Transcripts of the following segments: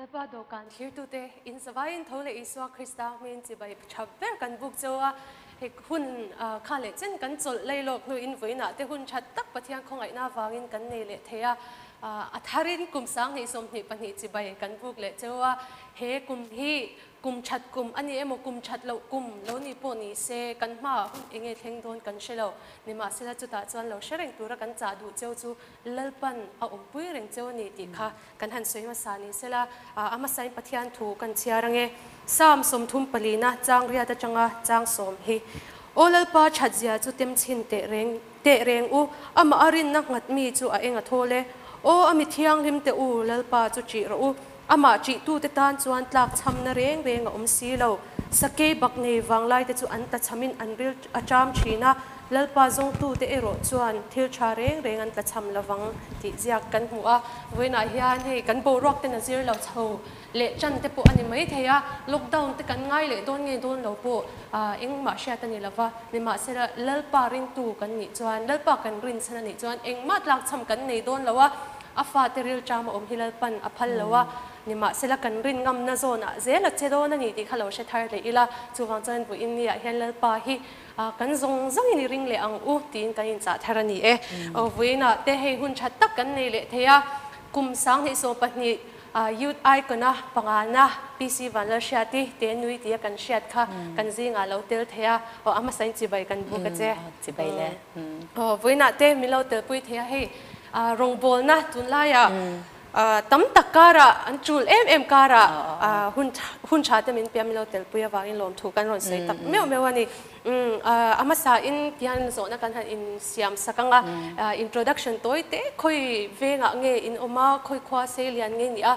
Lalpa dawhkan thlirtute in zavaiin tho leh Isua Krista hming chibai tha ber kan buk cheu a, he hun kha leh chen kan chawlh lailawk hnuin vawiinah te hun tha tak Pathian khawngaihna avangin kan nei leh thei a, a tharin kum 2022 chibai kan buk leh cheu a, he kum hi Kum that kum a ni emaw kum that loh kum lo ni pawh ni se, kan hmaah hun eng nge thleng dawn kan hre lo. Nimahsela chutah chuan lo hre reng tura kan chah duh cheu chu Lalpan a awmpui reng cheu a ni tih kha kan han sawi hmasa ni sela, a hmasain Pathian thu kan chhiar ange. Psalm 34na chang riat atanga chang sawm hi, Aw Lalpa that zia chu tem chhin teh reng teh reng u, amah a rinna nghat mi chu a eng a thawl e. Aw a mi thianghlim teh u, Lalpa chu ṭih rawh u. Amah ṭihtute tan chuan tlakchhamna reng reng a awm si lo. Sakei bak nei vanglaite chu an tlachhamin an ril a ṭam ṭhin a, Lalpa zawngtute erawh chuan thil ṭha reng reng an tlachham lovang tih ziak kan hmu a. Vawiinah hian hei kan boruak ten a zir lo chho leh ṭan te pawh a ni maithei a, lockdown te kan ngai leh dawn nge dawn lo pawh engmah hriat a ni lova. Nimahsela, Lalpa ringtu kan nih chuan, Lalpa kan rinchhan a nih chuan engmah tlakchham kan nei dawn lo a, A fate rilṭam a awm hi Lalpan a phal lo a, nimahsela kan rin ngamna zawnah zel a che dawn a ni tih kha lo hre thar leh ila, chuvang chuan vawiin niah hian Lalpa hi kan zawng zawngin i ring leh ang u tiin kan inchah thar a ni e. Aw vawiinah te hei hun ṭha tak kan nei leh thei a, kum 2020 Youth Icon-a pangana PC Vanlalhriati te nui tia kan hriat kha kan zingah lo tel thei a, aw a hmasain chibai kan buk a che. Chibai le. Aw vawiinah te min lo telpui thei a hei. Rawngbawlna tunlaiah tam tak karah an tul em em karah hun tha te min piam lo telpui avangin lawmthu kan rawn sawi tak meuh meuh a ni. A hmasa in tihian zawhna kan han insiam sak ang a, introduction tawi te khawi vengah nge in awm a, khawi khua sei lian nge ni a,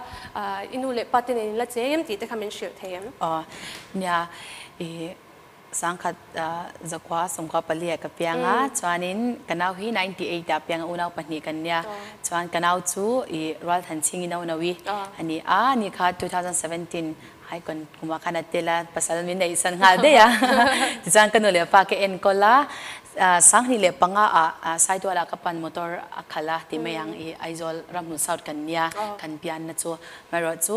i nu leh pa te nen in la cheng em tih te kha min hrilh thei em? Aw nia i Sangkhat zakua sawmkua pali ah ka piang a, chuanin ka nau hi 98 ah piang a, unau pahnih kan nia. Chuan ka nau chu i Rualthan Chhing in au naui a ni a, ni kha 2017 Icon kumah khan a tel a, pasal min neih san nghal daih a. Tichuan ka nu leh pa ka enkawl a, 2005 ah Saitual ah ka pan motor a khalh a ti mai ang i Aizawl Ramhmun South kan nia, kan pianna chu. Amaherawhchu chu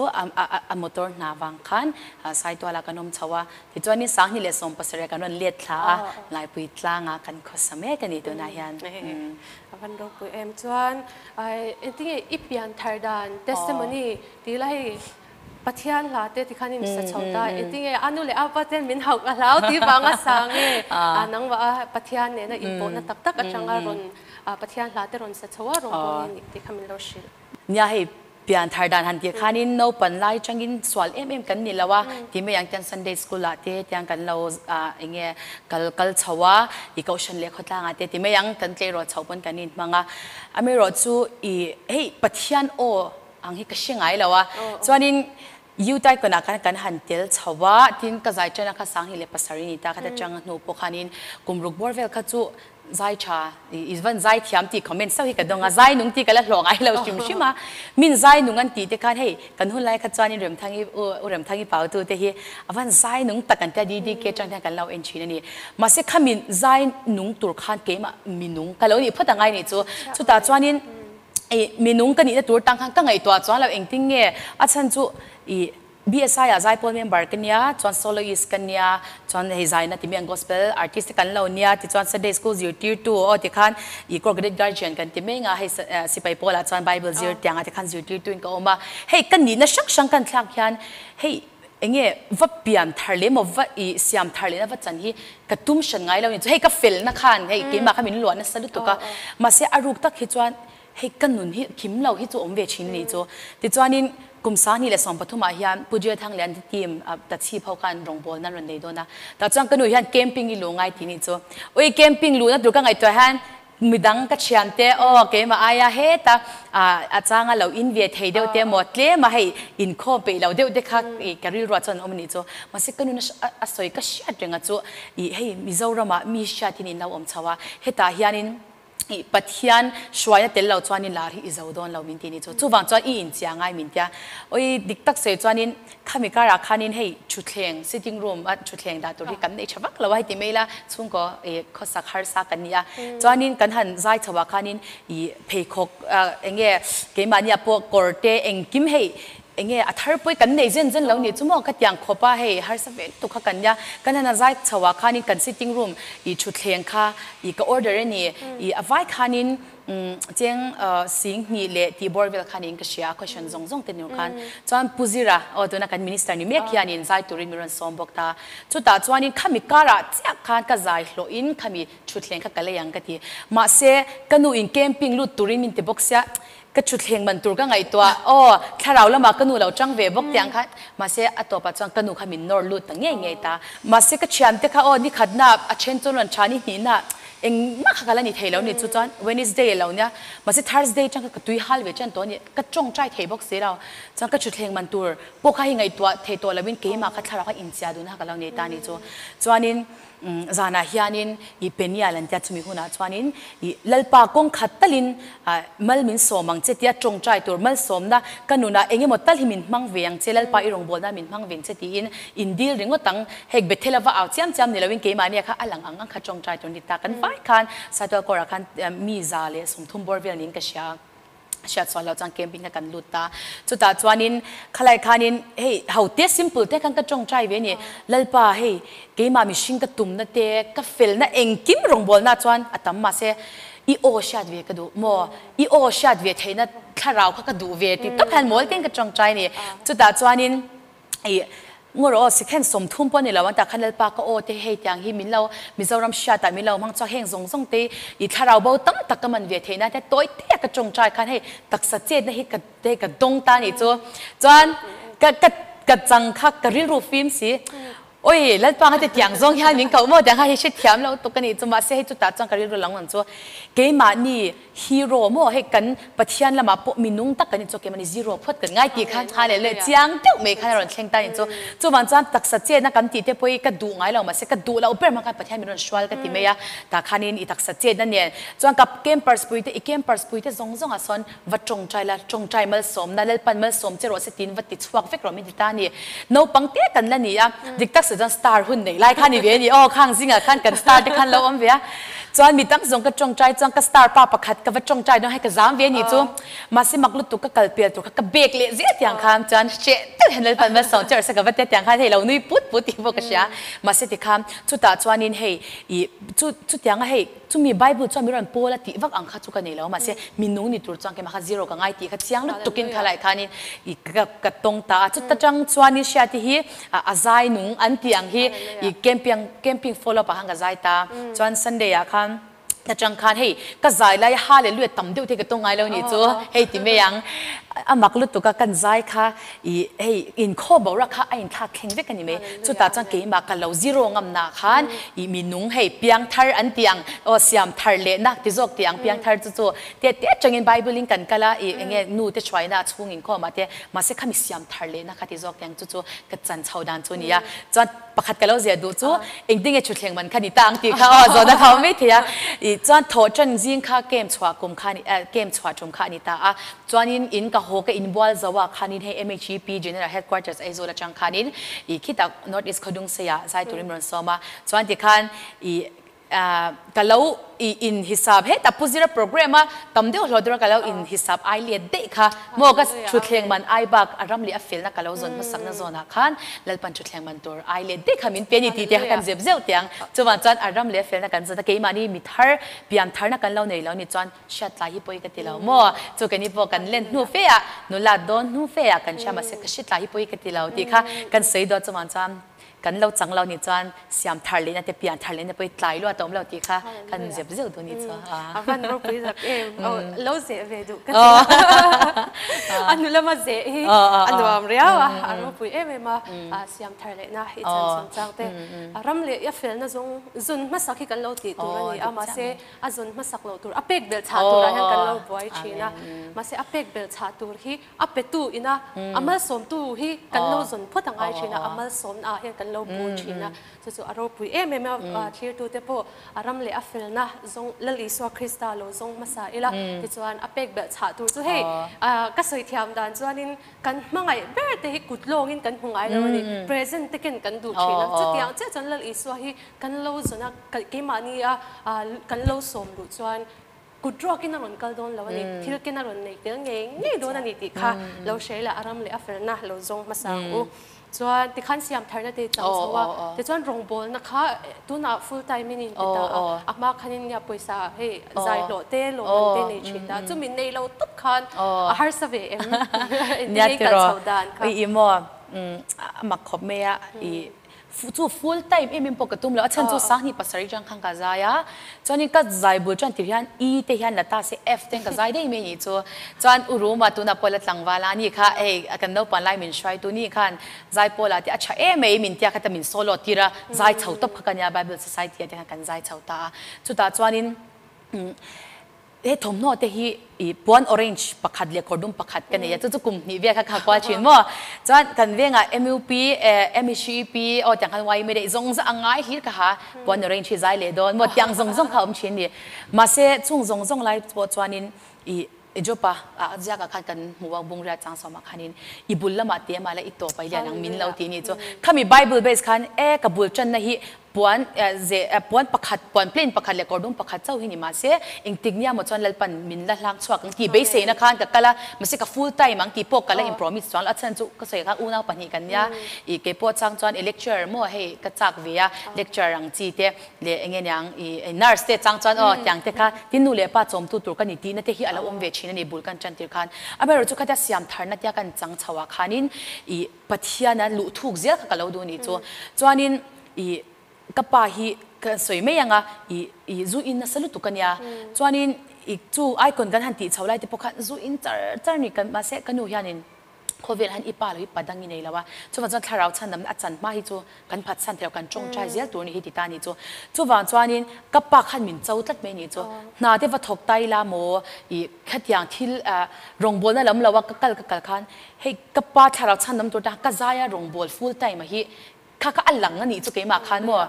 a motor hna vang khan Saitual ah kan awm chho a. Tichuanin 2017 kan rawn let thla a, Laipui tlangah kan khawsa mek a ni tunah hian. A van ropui em chuan engtinge i pian thar dan testimony tih la hei Pathian hla te tikhan in sa chho ta engtinge a nu leh a pa ten min hauh a hlau tih vanga sa nge nangmah a Pathian nena inpawhna tak tak atanga rawn Pathian hla te rawn sa chho a rawn pawh nge nih tih kha min lo hrilh. Nia hei Pian thar dan han tih khanin naupan lai changin sual em em kan ni lo a, ti mai ang tiang Sunday school ah te tiang kan lo eng nge kal kal chho a, i kohhran leh khawtlang ah te ti mai ang kan tleirawl chho pawn kan inhmang a. Amaherawh chu i hei Pathian aw ang hi ka hre ngai lo a, chuanin Youth Icon ah khan kan han tel chho a, tin ka zai tana kha 2007 ni ta kha ta chang hnu pawh khanin kum ruk bawr vel kha chu Zai tha, i van zai thiam tih comment sauh hi ka dawng a, zai nung tih ka la hlawh ngai lo hrim hrim a, min zai nung an tih te khan hei kan hun lai kha chuanin Remthangi u Remthangi pautu te hi a van zai nung tak an tia DDK atang hian kan lo en thin a ni. Mahse kha min zai nung tur khan keimah mi nung ka lo nih phawt angai nih chu, chutah chuanin i mi nung ka nihna tur tang khan ka ngaihtuah chuan lo engtin nge a chhan chu i BSI ah zaipawl member ka nia, chuan soloist ka nia, chuan hei zaina timi ang gospel artist te kan lo nia, tichuan Sunday school zirtirtu aw tikhan i Corporate Guardian kan ti mai nga, hei sipai pawl ah chuan Bible zir tiang ah tikhan zirtirtu in ka awm a, hei ka nihna hrang hrang kan thlak hian hei enge va pian thar leh emaw va i siam thar lehna va chan hi ka tum hran ngai lo ni chu, hei ka felna khan hei keimah kha min luah nasa lutuk a, mahse a ruk tak hi chuan Hei ka nun hi kim lo hi chu awm ve thin ni chu. Tichuanin kum 2013 ah hian Pu Jia Thang Lian te team ta chhip ho khan rawngbawlna an rawn nei dawn a. Tah chuan ka nu hian camping i lu ngai ti ni chu. Ui camping luhna tur ka ngaihtuah hian midang ka thian te aw keimah aia heta a changa lo in ve thei deuh te emaw tlem a hei inkhawm peih lo deuh te kha ka rilruah chuan an awm a nih chu. Mahse ka nun a sawi ka hriat reng a chu i hei Mizoramah mi hriat in in lo awm chho a hetah hianin I Pathian hruaina tel lo chuanin lar hi i zo dawn lo min ti ni chu. Chuvang chuan i inchia ngai min tia. Oi dik tak sawi chuanin khami karah khanin hei thutthleng sitting room a thutthleng dah tur hi kan nei tha vak lo a hei ti mai ila chhungkaw i khawsak harsa kan ni a. Chuanin kan han zai chho ah khanin i pheikhawk eng nge keimahni ah pawh kawr te engkim hei. Enge a thar pawi kan nei zen zen lo nih chu maw ka tiang khawp a, hei harsa ve lutuk kha kan nia, kan han a zai chho ah khanin kan sitting room ih thutthleng kha ih ka order a ni, ih a vai khanin cheng sing hnih leh tih bawr vel khanin ka hria a question zawng zawng te ni khan chuan Pu Zira aw tuna kan minister ni mek hianin zai turin min rawn sawm bawk ta, chutah chuanin khami karah chiah khan ka zai hlawhin khami thutthleng kha ka lei ang ka ti, mahse ka nu in camping lut turin min ti bawk sia Ka thutthleng man tur ka ngaihtuah, aw, thlarau lamah ka nu lo chang ve bawk tih ang khan, mahse a tawpah chuan ka nu kha min nawr lut ta ngei ngei ta. Mahse ka thiante kha aw, nikhatna a then chuan rawn tha ni hnihna engmah kha ka la ni thei lo ni, chu chuan Wednesday a lo nia, mahse Thursday chang kha ka tui hal ve chen tawh a ni, ka tawngtai thei bawk si lo, chuan ka thutthleng man tur pawh kha hi ngaihtuah thei tawh loin keimah kha thlarau kha inchia duhna kha ka lo nei ta a ni chu. Chuanin. Zanah hianin i Peniel an tia chumi hunah chuanin i Lalpa kawng khat talin mal min sawm ang che tia tawngtai tur malsawmna ka nunah eng emaw tal hi min hmang ve ang che Lalpa i rawngbawlna min hmang ve ang che tiin in dil ringawt ang hek Bethel a va au chiam chiam ni loin keimahnia kha a lang ang ang kha tawngtai tur ni ta kan vai khan Saitual Kawrah khan mi 130 bawr vel niin ka hria. Hriat sual loh chuan camping kha kan lut ta. Chutah chuanin khalai khanin hei ho te simple te khan ka tawngtai ve a ni. Lalpa hei keimah mihring ka tumna te ka felna engkim rawngbawlna chuan a tam mahse i aw hriat ve ka duh maw? I aw hriat ve theihna thlarau kha ka duh ve tih tak hian mawl ten ka tawngtai a ni. Chutah chuanin. I Ngawr aw sikhen 30 pawh a ni lo an tah khan Lalpa ka aw te hei tiang hi min lo Mizoram hriat ah min lo hmang chuak heng zawng zawng te i thlarau bo tam tak ka man ve theih nan te tawi te a ka tawngtai khan hei taksa chetna hi ka hei ka dawng ta nih chu chuan ka ka ka chang kha ka rilru fim si Oi Lalpa nga te tiang zawng hian min koh maw tiang kha hei hrethiam lo tuk a nih chu mahse hei chutah chuan ka rilru lang ang chu keimahni Hero maw hei kan Pathian lamah pawh minung tak kan inchawk em a ni, zero phawt kan ngai tih khan kha leh leh chiang deuh mai khan a rawn thleng ta a ni chu. Chuvang chuan taksa chetna kan tih te pawh hi ka duh ngai lo mahse ka duh loh ber hma khan Pathian min rawn hrual ka ti mai a, tah khanin i taksa chetna nen chuan ka campers pui te i campers pui te zawng zawngah sawn va tawngtai la, tawngtai malsawmna Lalpan malsawm che rawh se tiin va ti chhuak vek rawh min ti ta a ni. Naupang te kan la ni a, dik tak sawi chuan star hun nei lai kha a ni ve a ni aw, khang zingah khan kan star te khan lo awm ve a. Chuan mi tam zawng ka tawngtai chuan ka star pa pakhat ka va tawngtai dawn hei ka zam ve a nih chu. Mahse mak lutuk ka kal pial tur kha ka bek leh zel tiang khan chuan hreh deuh hian Lalpan malsawm che rawh se ka va tia tiang khan hei lo nui put put tih pawh ka hria. Mahse tikhan chutah chuanin hei ih chu chutianga hei chumi Bible chuan mi rawn pawl a tih vak ang kha chu ka nei lo mahse mi nung ni tur chuan keimah kha zero ka ngai tih kha chiang lutukin kha lai khanin ih ka ka tawng ta a. Chuta tang chuanin hriati hi A zai nung an tih ang hi i camping camping follow up ah khan ka zai ta. Chuan Sunday ah khan ta tang khan hei ka zai lai hallelujah tam deuh te ka tawng ngai lo nih chu hei ti mai ang. A mak lutuk a kan zai kha i hei inkhawm boruak kha a inthlak thleng vek a ni mai. Chutah chuan keimah ka lo zero ngam na khan i minung hei piang thar an tih ang aw siam thar leh nak ti zawk tih ang piang thar chu chu te te atangin Bible in kan kal a i enge nu te hruaina a chhung inkhawm ah te Mahse khami siam thar lehna kha ti zawk teng chu chu ka chan chho dan chu nia. Chuan pakhat ka lo zia duh chu engtin nge thutthleng man kha ni ta ang tih kha aw zawhna kha awm mai thei a. Ih chuan thawh tan zing kha camp chhuah kum kha ni eh camp chhuah tum kha a ni ta a. Chuanin in ka haw ka inbual zo ah khanin hei MHEP General Headquarters Aizawl atang khanin ih khitah North East Khawdungsei-ah zai turin rawn sawm a. Chuan tikhan ih Ka lo i in hisap hetah Pu Zira program a tam deuh hlawh deuh a ka lo in hisap ai let daih kha maw ka thutthleng man ai bak a ram leh a felna ka lo zawn hmasakna zawnah khan Lalpan thutthleng man tur ai let daih kha min pe a ni tih te kha kan zep zeuh teh ang. Chuvang chuan a ram leh a felna kan zawn a keimahni mi thar pian tharna kan lo nei lo ni chuan hriat tlai hi pawi ka ti lo maw chu keini pawh kan len hnu fe ah nula dawn hnu fe ah kan hria mahse ka hri tlai hi pawi ka ti lo tih kha kan sawi dawn chuvang chuan Kan lo chang lo nih chuan siam thar lehna te pian thar lehna pawh hi tlai luat a awm lo tih kha kan zep zeuh duh nih chu a. A van ropui zak em. Lo zeh ve duh ka ti. A hnu lama zeh hi a nuam riau a, a ropui em em a, siam thar lehna i chan chung chang te. Ram leh a felna zawng zun hmasak hi kan lo tih tur a ni a, mahse a zun hmasak loh tur a pek belh chhah turah hian kan lo buai thin a, mahse a pek belh chhah tur hi A petu ina a malsawmtu hi kan lo zawn phawt a ngai thin a, a malsawmna ah hian kan lo bur thin a, chu chu a ropui em em a, thlirtute pawh a ram leh a felna zawng Lal Isua Krista lo zawng hmasa ila, tichuan a pek belh chhah tur chu hei ka sawi thiam dan chuanin kan hmangaih ber te hi kut lawngin kan hmu ngai lo a ni, present te ken kan duh thin a, chutiang chiah chuan Lal Isua hi kan lo zawn a, keimahni a kan lo sawm luh chuan. Kut ruakin a rawn kal dawn lo a ni, thil ken a rawn nei tel ngei ngei dawn a ni tih kha lo hre ila a ram leh a felna lo zawng hmasa ang u. Chuan tikhan siam tharna te chang chho a, tichuan rawngbawlna kha tunah full time in in ti ta a, a hma khanin nia pawisa hei zai hlawh te lawm an te nei thin ta, chumi nei lo tawp khan a harsa ve em engtin nge i kal chho dan kha. Nia tiraw, i maw a mak khawp mai a, i Chu full time em em pawh ka tum lo, a chhan chu Sanghnih pasarih atang khan ka zai a, chuanin ka zai bul chuan tir hian E te hian la ta se F ten ka zai daih mai anih chu, chuan U Ruma tunah pawh la tlangval a ni kha hei kan naupang lai min hruaitu ni khan zai pawl ah te a tha em mai min tia kha ta min solo tir a, zai chho tawp kha ka nia Bible Society ah te khan kan zai chho ta a, chutah chuanin He thawmhnaw te hi i puan orange pakhat leh kawr dum pakhat ka nei a, chu chu kum hnih vel kha kha kual thin maw? Chuan kan vengah MUP, MECP aw tiang khan YMA daih zawng zawng a ngai hlir ka ha, puan orange hi zai leh dawn maw tiang zawng zawng kha a awm thin ni. Mahse chung zawng zawng lai pawh chuanin i Jopa ah ziakah khan kan hmu a, Bungria changsawmah khanin i bul lamah te mah la i tawp a i lian ang min lo tih ni chu. Khami Bible base khan e ka bul tanna hi Puan ze puan pakhat puan plain pakhat leh kawr dum pakhat chauh hi ni mahse engtik nia maw chuan Lalpan min la hlang chhuak ang tih beiseina khan ka kal a, mahse ka full time ang tih pawh ka la in promise chuang lo, a chhan chu ka sawi kha unau pahnih kan nia ih kei pawh chang chuan i lecturer maw hei ka chak ve a lecturer ang chi te leh enge niang ih nurse te chang chuan aw tiang te kha tin nu leh pa chawmtu tur ka ni tihna te hi a lo awm ve thin a ni bul kan tan tir khan amaherawhchu khatia siam tharna tia kan chang chho ah khanin ih Pathiana luh thuk zel kha ka lo duh nih chu. Chuanin i ka pa hi ka sawi mai ang a, i i zu in nasa lutuk a nia. Chuanin i chu icon kan han tih chho lai te pawh khan zu in char char ni kan mahse ka nu hianin khawvel han i pa lo hi pa dang i nei lo a. Chuvang chuan thlarau chhandamna a chan hma hi chu kan phatsan thei lo, kan tawngtai zel tur a ni hi ti ta a nih chu. Chuvang chuanin ka pa khan min cho tlat mai a nih chu. Hna te va thawk ta ila maw i khatiang thil rawngbawlna lam lo a ka kal ka kal khan Hei ka pa thlarau chhandam tur ta ka zaia rawngbâwl full time a hi kha kha a lang a nih chu keimah khan maw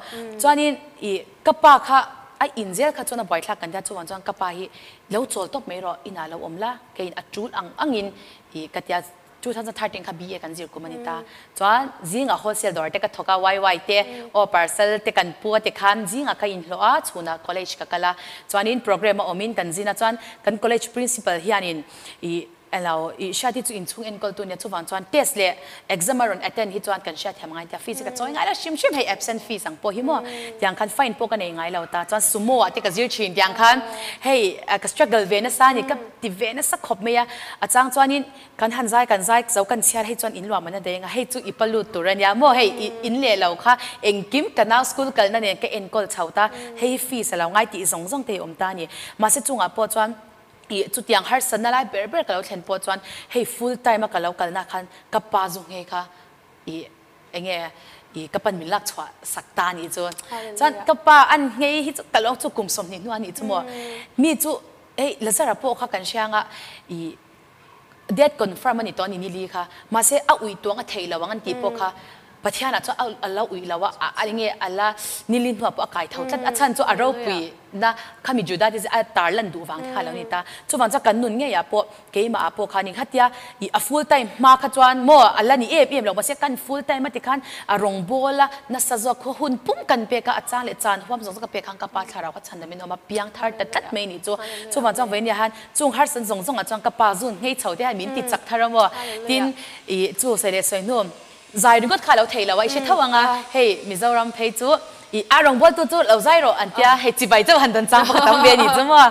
chuanin i ka pa kha a in zel kha chuan a buaithlak kan tia chuvang chuan ka pa hi lo chawl tawp mai rawh inah lo awm la keiin a tul ang angin i ka tia 2013 kha BA kan zir kum a ni ta chuan zingah wholesale dawr te ka thawk a YY te aw parcel te kan pu a tikhan zingah ka inhlawh a chhunah college ka kal a chuanin program a awmin kan zin a chuan kan college principal hianin i Elo, i hriat hi chu inchhung enkawltu nia chuvang chuan test leh exam a rawn attend hi chuan kan hriat thiam ngai tia fees hi ka chawi ngai lo hrim hrim hei absent fees ang pawh hi maw tiang khan fine pawh ka nei ngai lo ta chuan sumo ah te ka zir thin tiang khan hei ka struggle ve nasa a ni ka ti ve nasa khawp mai a a chang chuanin kan han zai kan zai zo kan chhiar hei chuan in luah man a daih anga hei chu i pa lut tur a nia maw hei i in leh lo kha engkim ka nau school kalna nen ka enkawl chho ta hei fees a lo ngai tih zawng zawng te hi awm ta a ni mahse chungah pawh chuan Ih, chutiang harsatna lai ber ber ka lo thlen pawh chuan hei full time a ka lo kalna khan ka pa zu nghe kha ih enge ih ka pan min lak chhuah sak ta a nih chu. Chuan ka pa an nghei hi chu ka lo chu kum 20 hnu a nih chu maw. Mi chu hei Lazara pawh kha kan hria anga ih death confirm a ni tawh a ni ni li kha mahse a uih tuang a theih lo ang an tih pawh kha Pathianah chuan a lo uih lo a, a enge a la nili hnuah pawh a kai tho tlat. A chhan chu a ropui na khami Juda te a tar lan duh vang te kha a lo ni ta. Chuvang chuan kan nun ngeiah pawh keimah ah pawh khanin khatia ih a full time hma kha chuan maw a la ni em em lo mahse kan full time a tikhan a rawngbâwl a nasa zawk khaw hun pum kan pek a, a chang leh chan huam zawng zawng ka pek khan ka pa thlarau kha chhan damin a awm a, piang thar ta tlat mai nih chu. Chuvang chuan vawiin hian chung harsan zawng zawngah chuan ka pa zun nghei chho te hian min ti chak thar a maw tin ih chu sawi leh sawi hnu. Zai ringawt kha a lo thei lo a, i hre tho ang a, hei Mizoram phei chu i a rawngbawltu chu lo zai rawh an tia, hei chibai chauh han dawn chang pawh ka tam ve a nih chu maw,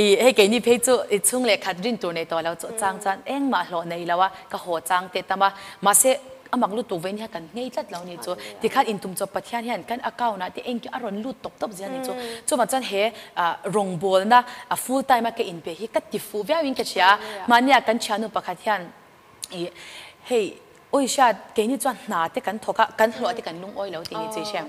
i hei keini phei chu i chhung leh khat rin tur nei tawh lo chu chang chuan engmah hlawh nei lo a, ka haw chang teh tam a, mahse a mak lutuk ve nia kan nghei tlat lo a nih chu, tikhan intum chawp Pathian hian kan account ah te engkim a rawn lut tawp tawp zel a nih chu, chuvang chuan he rawngbawlna a full time a ka inpe hi ka ti fuh viau in ka hria, mahnia kan thiannu pakhat hian I hei ui hriat keini chuan hna te kan thawk a, kan hlawh te kan lungawi lo tih ni chu i hriat.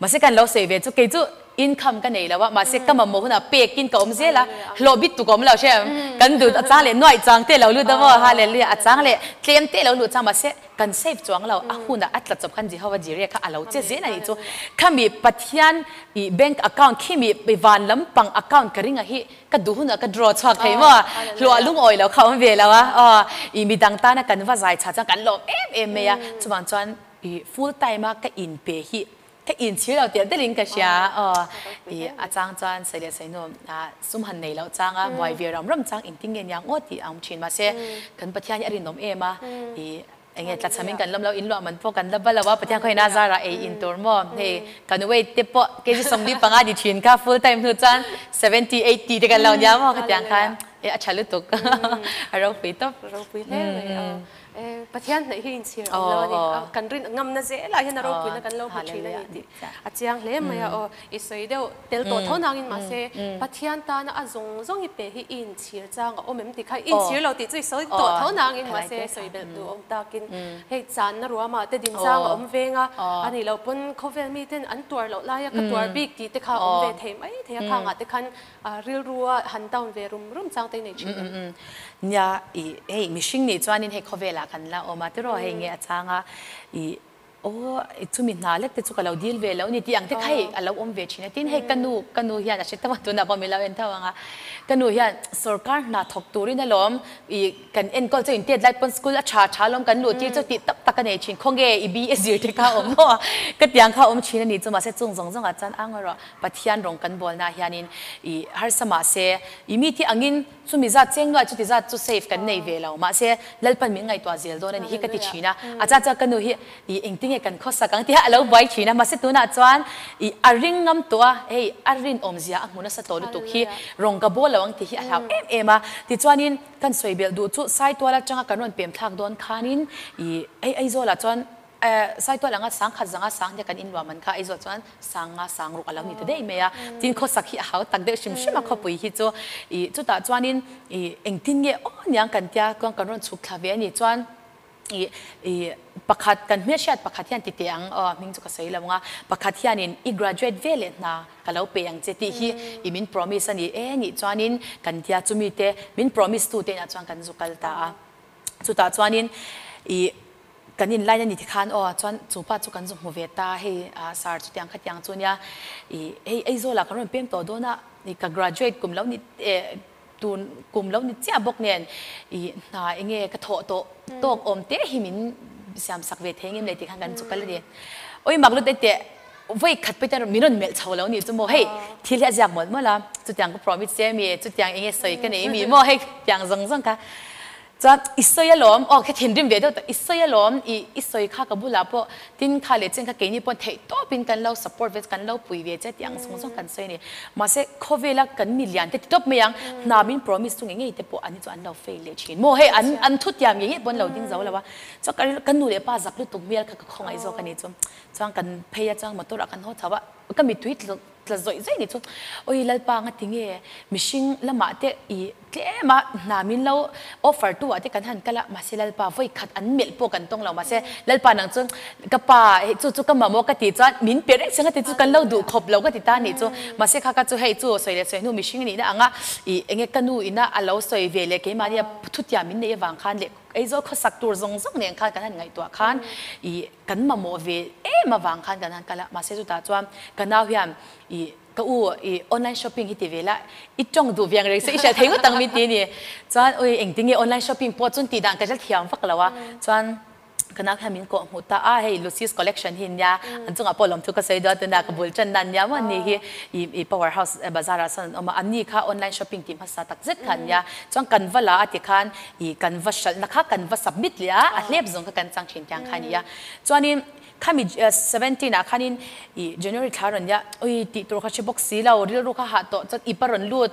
Mahse kan lo sawi ve chu kei chu income ka nei lo a, mahse ka mamawh hunah pekin ka awm zel a, hlawh bit tuk a awm lo hriat. Kan dut a chang leh nuaih chang te lo lut a maw, hallelujah a chang leh tlem te lo lut chang mahse kan save chuang lo, a hunah a tla chawp khan Jehovah Jireh kha a lo che zel a nih chu. Khami Pathian i bank account khimi van lampang account ka ring a hi Ka duh hunah ka draw chhuak thei maw? Hluah lungawi lo kha awm ve lo a, aw i midang tana kan va zai chha chuan kan lawm em em mai a, chuvang chuan i full time a ka inpe hi Ka inchhir lo telh telh in ka hria aw. I a chang chuan sawi leh sawi hnu sum han nei loh chang a, buai ve ram ram chang engtin nge niang aw tih a awm thin. Mahse, kan Pathian hi a rinawm em a, i enge tlachhamin kan lawm lo, inluah man pawh kan la ba lo a, Pathian khawihin a zarah ei in tur maw? Hei kan weight te pawh kg 45 ni thin kha full time hnu chuan 70, 80 te kan lo nia maw khatiang khan e a tha lutuk a ropui tawp. Ropui hle mai aw. Pathian hnaih hi inchhir awm lo a ni. Kan rin ngamna zelah hian a ropuina kan lo hmu thin a ni tih a chiang hle mai a aw. I sawi deuh tel tawh tho nangin mahse Pathian tana a zawng zawng i pe hi i inchhir chang a awm em tih kha i inchhir lo tih chu i sawi tawh tho nangin mahse sawi belh duh awm takin hei channa ruamah te din chang a awm veng a, a nih loh pawn khawvel miten an tuar loh laia ka tuar bik tih te kha a awm ve thei mai thei a khangah te khan A rilru a han down ve rum rum chang te nei thin em? Nia, i hei mihring nih chuanin hei khawvelah kan la awm a tiraw hei nge a chang a, i aw i chumi hna lek te chu ka lo dil ve lo ni tih ang te kha hei a lo awm ve thin a, tin hei ka nu ka nu hian a hre tawh a tunah pawh min lo en tho ang a, ka nu hian sawrkar hna thawk turin alawm i kan enkawl chu intet lai pawn school a tha tha alawm kan luh tir chu tih tak tak a nei thin, khawnge i BA zir te kha a awm maw ka tiang kha a awm thin a ni chu mahse chung zawng zawngah chuan ang erawh Pathian rawng kan bawlna hianin i harsa mahse i mite angin chumi zat cheng nuai chuti zat chu safe kan nei ve lo mahse Lalpan min ngaihtuah zel dawn a ni hi ka ti thin a, a cha chuan ka nu hi i engtinge kan khawsak ang tih a lo buai thin a mahse tunah chuan i a ring ngam tawh a hei a rinawmzia a hmu nasa tawh lutuk hi rawng ka bawl lo ang tih hi a hlau em em a tichuanin kan sawi belh duh chu Saitual atanga kan rawn pem thlak dawn khanin i hei Aizawlah chuan Saitual anga sang khat zanga sang nia kan inluah man kha Aizawl chuan sang nga sang ruk a lo ni ta daih mai a. Tin khawsak hi a hau tak deuh hrim hrim a khawpui hi chu ih chutah chuanin ih engtin nge aw niang kan tia chuan kan rawn chhuk thla ve a ni chuan ih ih pakhat kan hmelhriat pakhat hian ti teh ang aw hming chu ka sawi lo ang a pakhat hianin i graduate ve leh hna ka lo pe ang che tih hi ih min promise a ni e nih chuanin kan tia chumi te min promise tu te inah chuan kan zu kal ta a chutah chuanin ih Kan in line a ni tikhan aw chuan chu pa chu kan zu hmu ve ta hei ah sir chutiang khatiang chu nia ih hei Aizawlah kan rawn peng tawh dawn a ih ka graduate kum lo ni eh tun kum lo ni chiah bawk nen ih hna enge ka thawh tawh tawk awm te hi min siam sak ve thei ngem le tikhan kan chu kal a ni. Awi mak lut teh vawi khat pawh hian min rawn melh chho lo ni chu maw hei thil hi a ziak mawlh mawlh a chutiang ka promise che mi chutiang enge sawi ka nei mi maw hei tiang zawng zawng kha Chuan i sawi alawm, aw kha thinrim ve deuh tak, i sawi alawm, i i sawi kha ka bulah pawh tin kha leh chen kha keini pawn theih tawpin kan lo support ve che, kan lo pui ve che tih ang zawng zawng kan sawi a ni. Mahse khawvela kan mi lian te ti tawp mai ang, hna min promise chu ngei ngei te pawh an hi chu an lo fail leh thin maw hei an an thutiam ngei ngei pawh an lo ding zo lo a, chuan ka ka nu leh pa zak lutuk hmel kha ka khawngaih zawk a ni chu. Chuan kan phei a chuan motor ah kan haw chho a, ka mittui Tla zawih zawih ni chu awi Lalpa nga tinge mihring lamah te i tlem a hna min lo offer tu ah te kan han kal a mahse Lalpa vawi khat an melh pawh kan tawng lo mahse Lalpa nang chu ka pa hei chu chu ka mamawh ka tih chuan min pe reng che nga ti chu kan lo duh khawp lo ka ti ta nih chu mahse kha ka chu hei chu sawi leh sawi hnu mihring nih na ang a i enge ka nu ina a lo sawi ve leh keimahni a thutiam min neih avang khan leh Aizawl khawsak tur zawng zawng nen khan kan han ngaihtuah khan i Kan mamawh ve em avang khan kan han kal a, mahse chutah chuan ka nau hian ih ka u ih online shopping hi ti ve la, i tawng duh viang reng se i hriat thei ngawt ang min ti a ni. Chuan ui engtinge online shopping pawh chun tih dan ka hre thiam vak lo a, chuan ka nau hian min kawh hmuh ta a, hei Lucy's collection hi nia, an chungah pawh lawmthu ka sawi dawn tuna ka bul tan na nia maw ni hi ih ih power house bazar ah sawn an awm a, an ni kha online shopping tih hmasa tak zet kha an nia, chuan kan va la a ti khan I kan va hralhna kha kan va submit leh a, a hlep zawng kha kan chang thin tiang kha a ni a. Chuanin khami 17 ah khanin i January thla rawn nia, ui tih tur kha hre bawk si lo, rilru kha hah tawh chuan ip a rawn lut,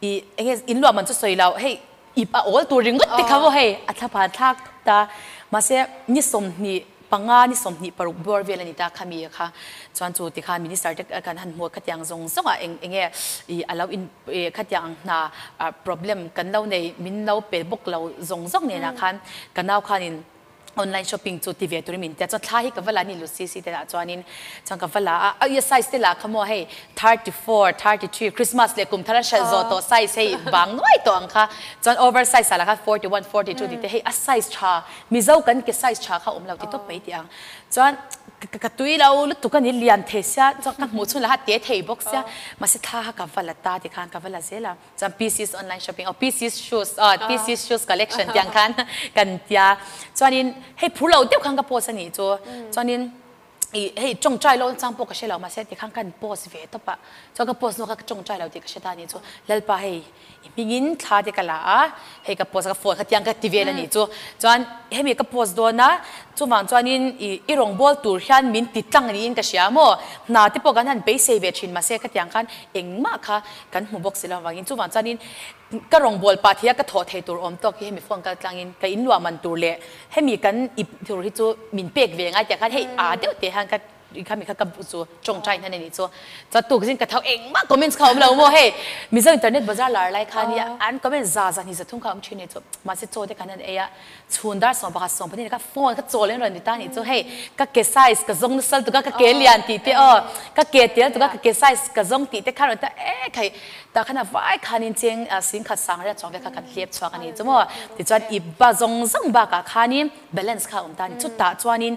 i enge in luah man chu sawi lo, hei ip a awl tur ringawt te kha maw hei a thla phan thlak ta. Mahse ni 20 panga ni 26 bawr vel a ni ta khami kha chuan chu tikhan minister te kan han hmuh khatiang zawng zawng ah eng enge i a lo in khatiang ang hna problem kan lo nei min lo pe bawk lo zawng zawng nenah khan ka nau khanin online shopping chu ti ve turin min tia chuan thla hi ka va la ni Lucy si te lah chuanin chuan ka va la a a size te lah kha maw hei 34 33 Christmas leh kum thar a hralh zawh tawh size hei bang nuai tawh ang kha chuan over size ah lah khan 41 42 tih te hei a size tha Mizo kan ke size tha kha awm lo ti tawp mai tih ang. Chuan ka tui lo lutuk a ni lian thei sia chuan ka hmuh chhun lah a te thei bawk sia mahse thla kha ka va la ta ti khan ka va la zel a. Chuan PC's online shopping aw PC's shoes aw PC's shoes collection tiang khan kan tia. Chuanin hei phur lo deuh khan ka post a nih chu. Chuanin. I hei tawngtai lo chang pawh ka hre lo mahse tikhan ka han post ve tawp a, chuan ka post hnuah kha ka tawngtai lo tih ka hre ta a nih chu. Lalpa hei i hmingin thla te ka la a, hei ka post a ka phone kha tiang ka ti vel a nih chu. Chuan hemi ka post dawn a, chuvang chuanin i i rawngbâwl tur hian min ti tlang niin ka hria maw? Hna te pawh kan han beisei ve thin mahse khatiang khan engmah kha kan hmu bawk si lo avangin chuvang chuanin Ka rawngbâwl pah thei a, ka thawh thei tur awm tawk hi hemi phone kal tlangin ka inluah man tur leh hemi kan ip tur hi chu min pek ve ngai tiah khan hei aa deuh teh hian ka khami kha ka chu tawngtai hnan a nih chu. Chuan tukzing ka tho engmah comments kha a awm lo maw hei Mizo internet bazar lar lai khan hi an comment za zahnih zathum kha a awm thin a nih chu. Mahse chaw te kan han ei a, chhun dar 11 12 kha phone kha chawl in rawn ti ta a nih chu hei ka ke size ka zawng nasal tuk a ka ke lian tih te aw ka ke tel tuk a ka ke size ka zawng tih te kha rawn ti a e khai tah khan a vai khan in cheng singkhat sang riat chuang vel kha kan hlep chhuak a nih chu maw tichuan i ba zawng zawng bakah khanin balance kha a awm ta a ni chutah chuanin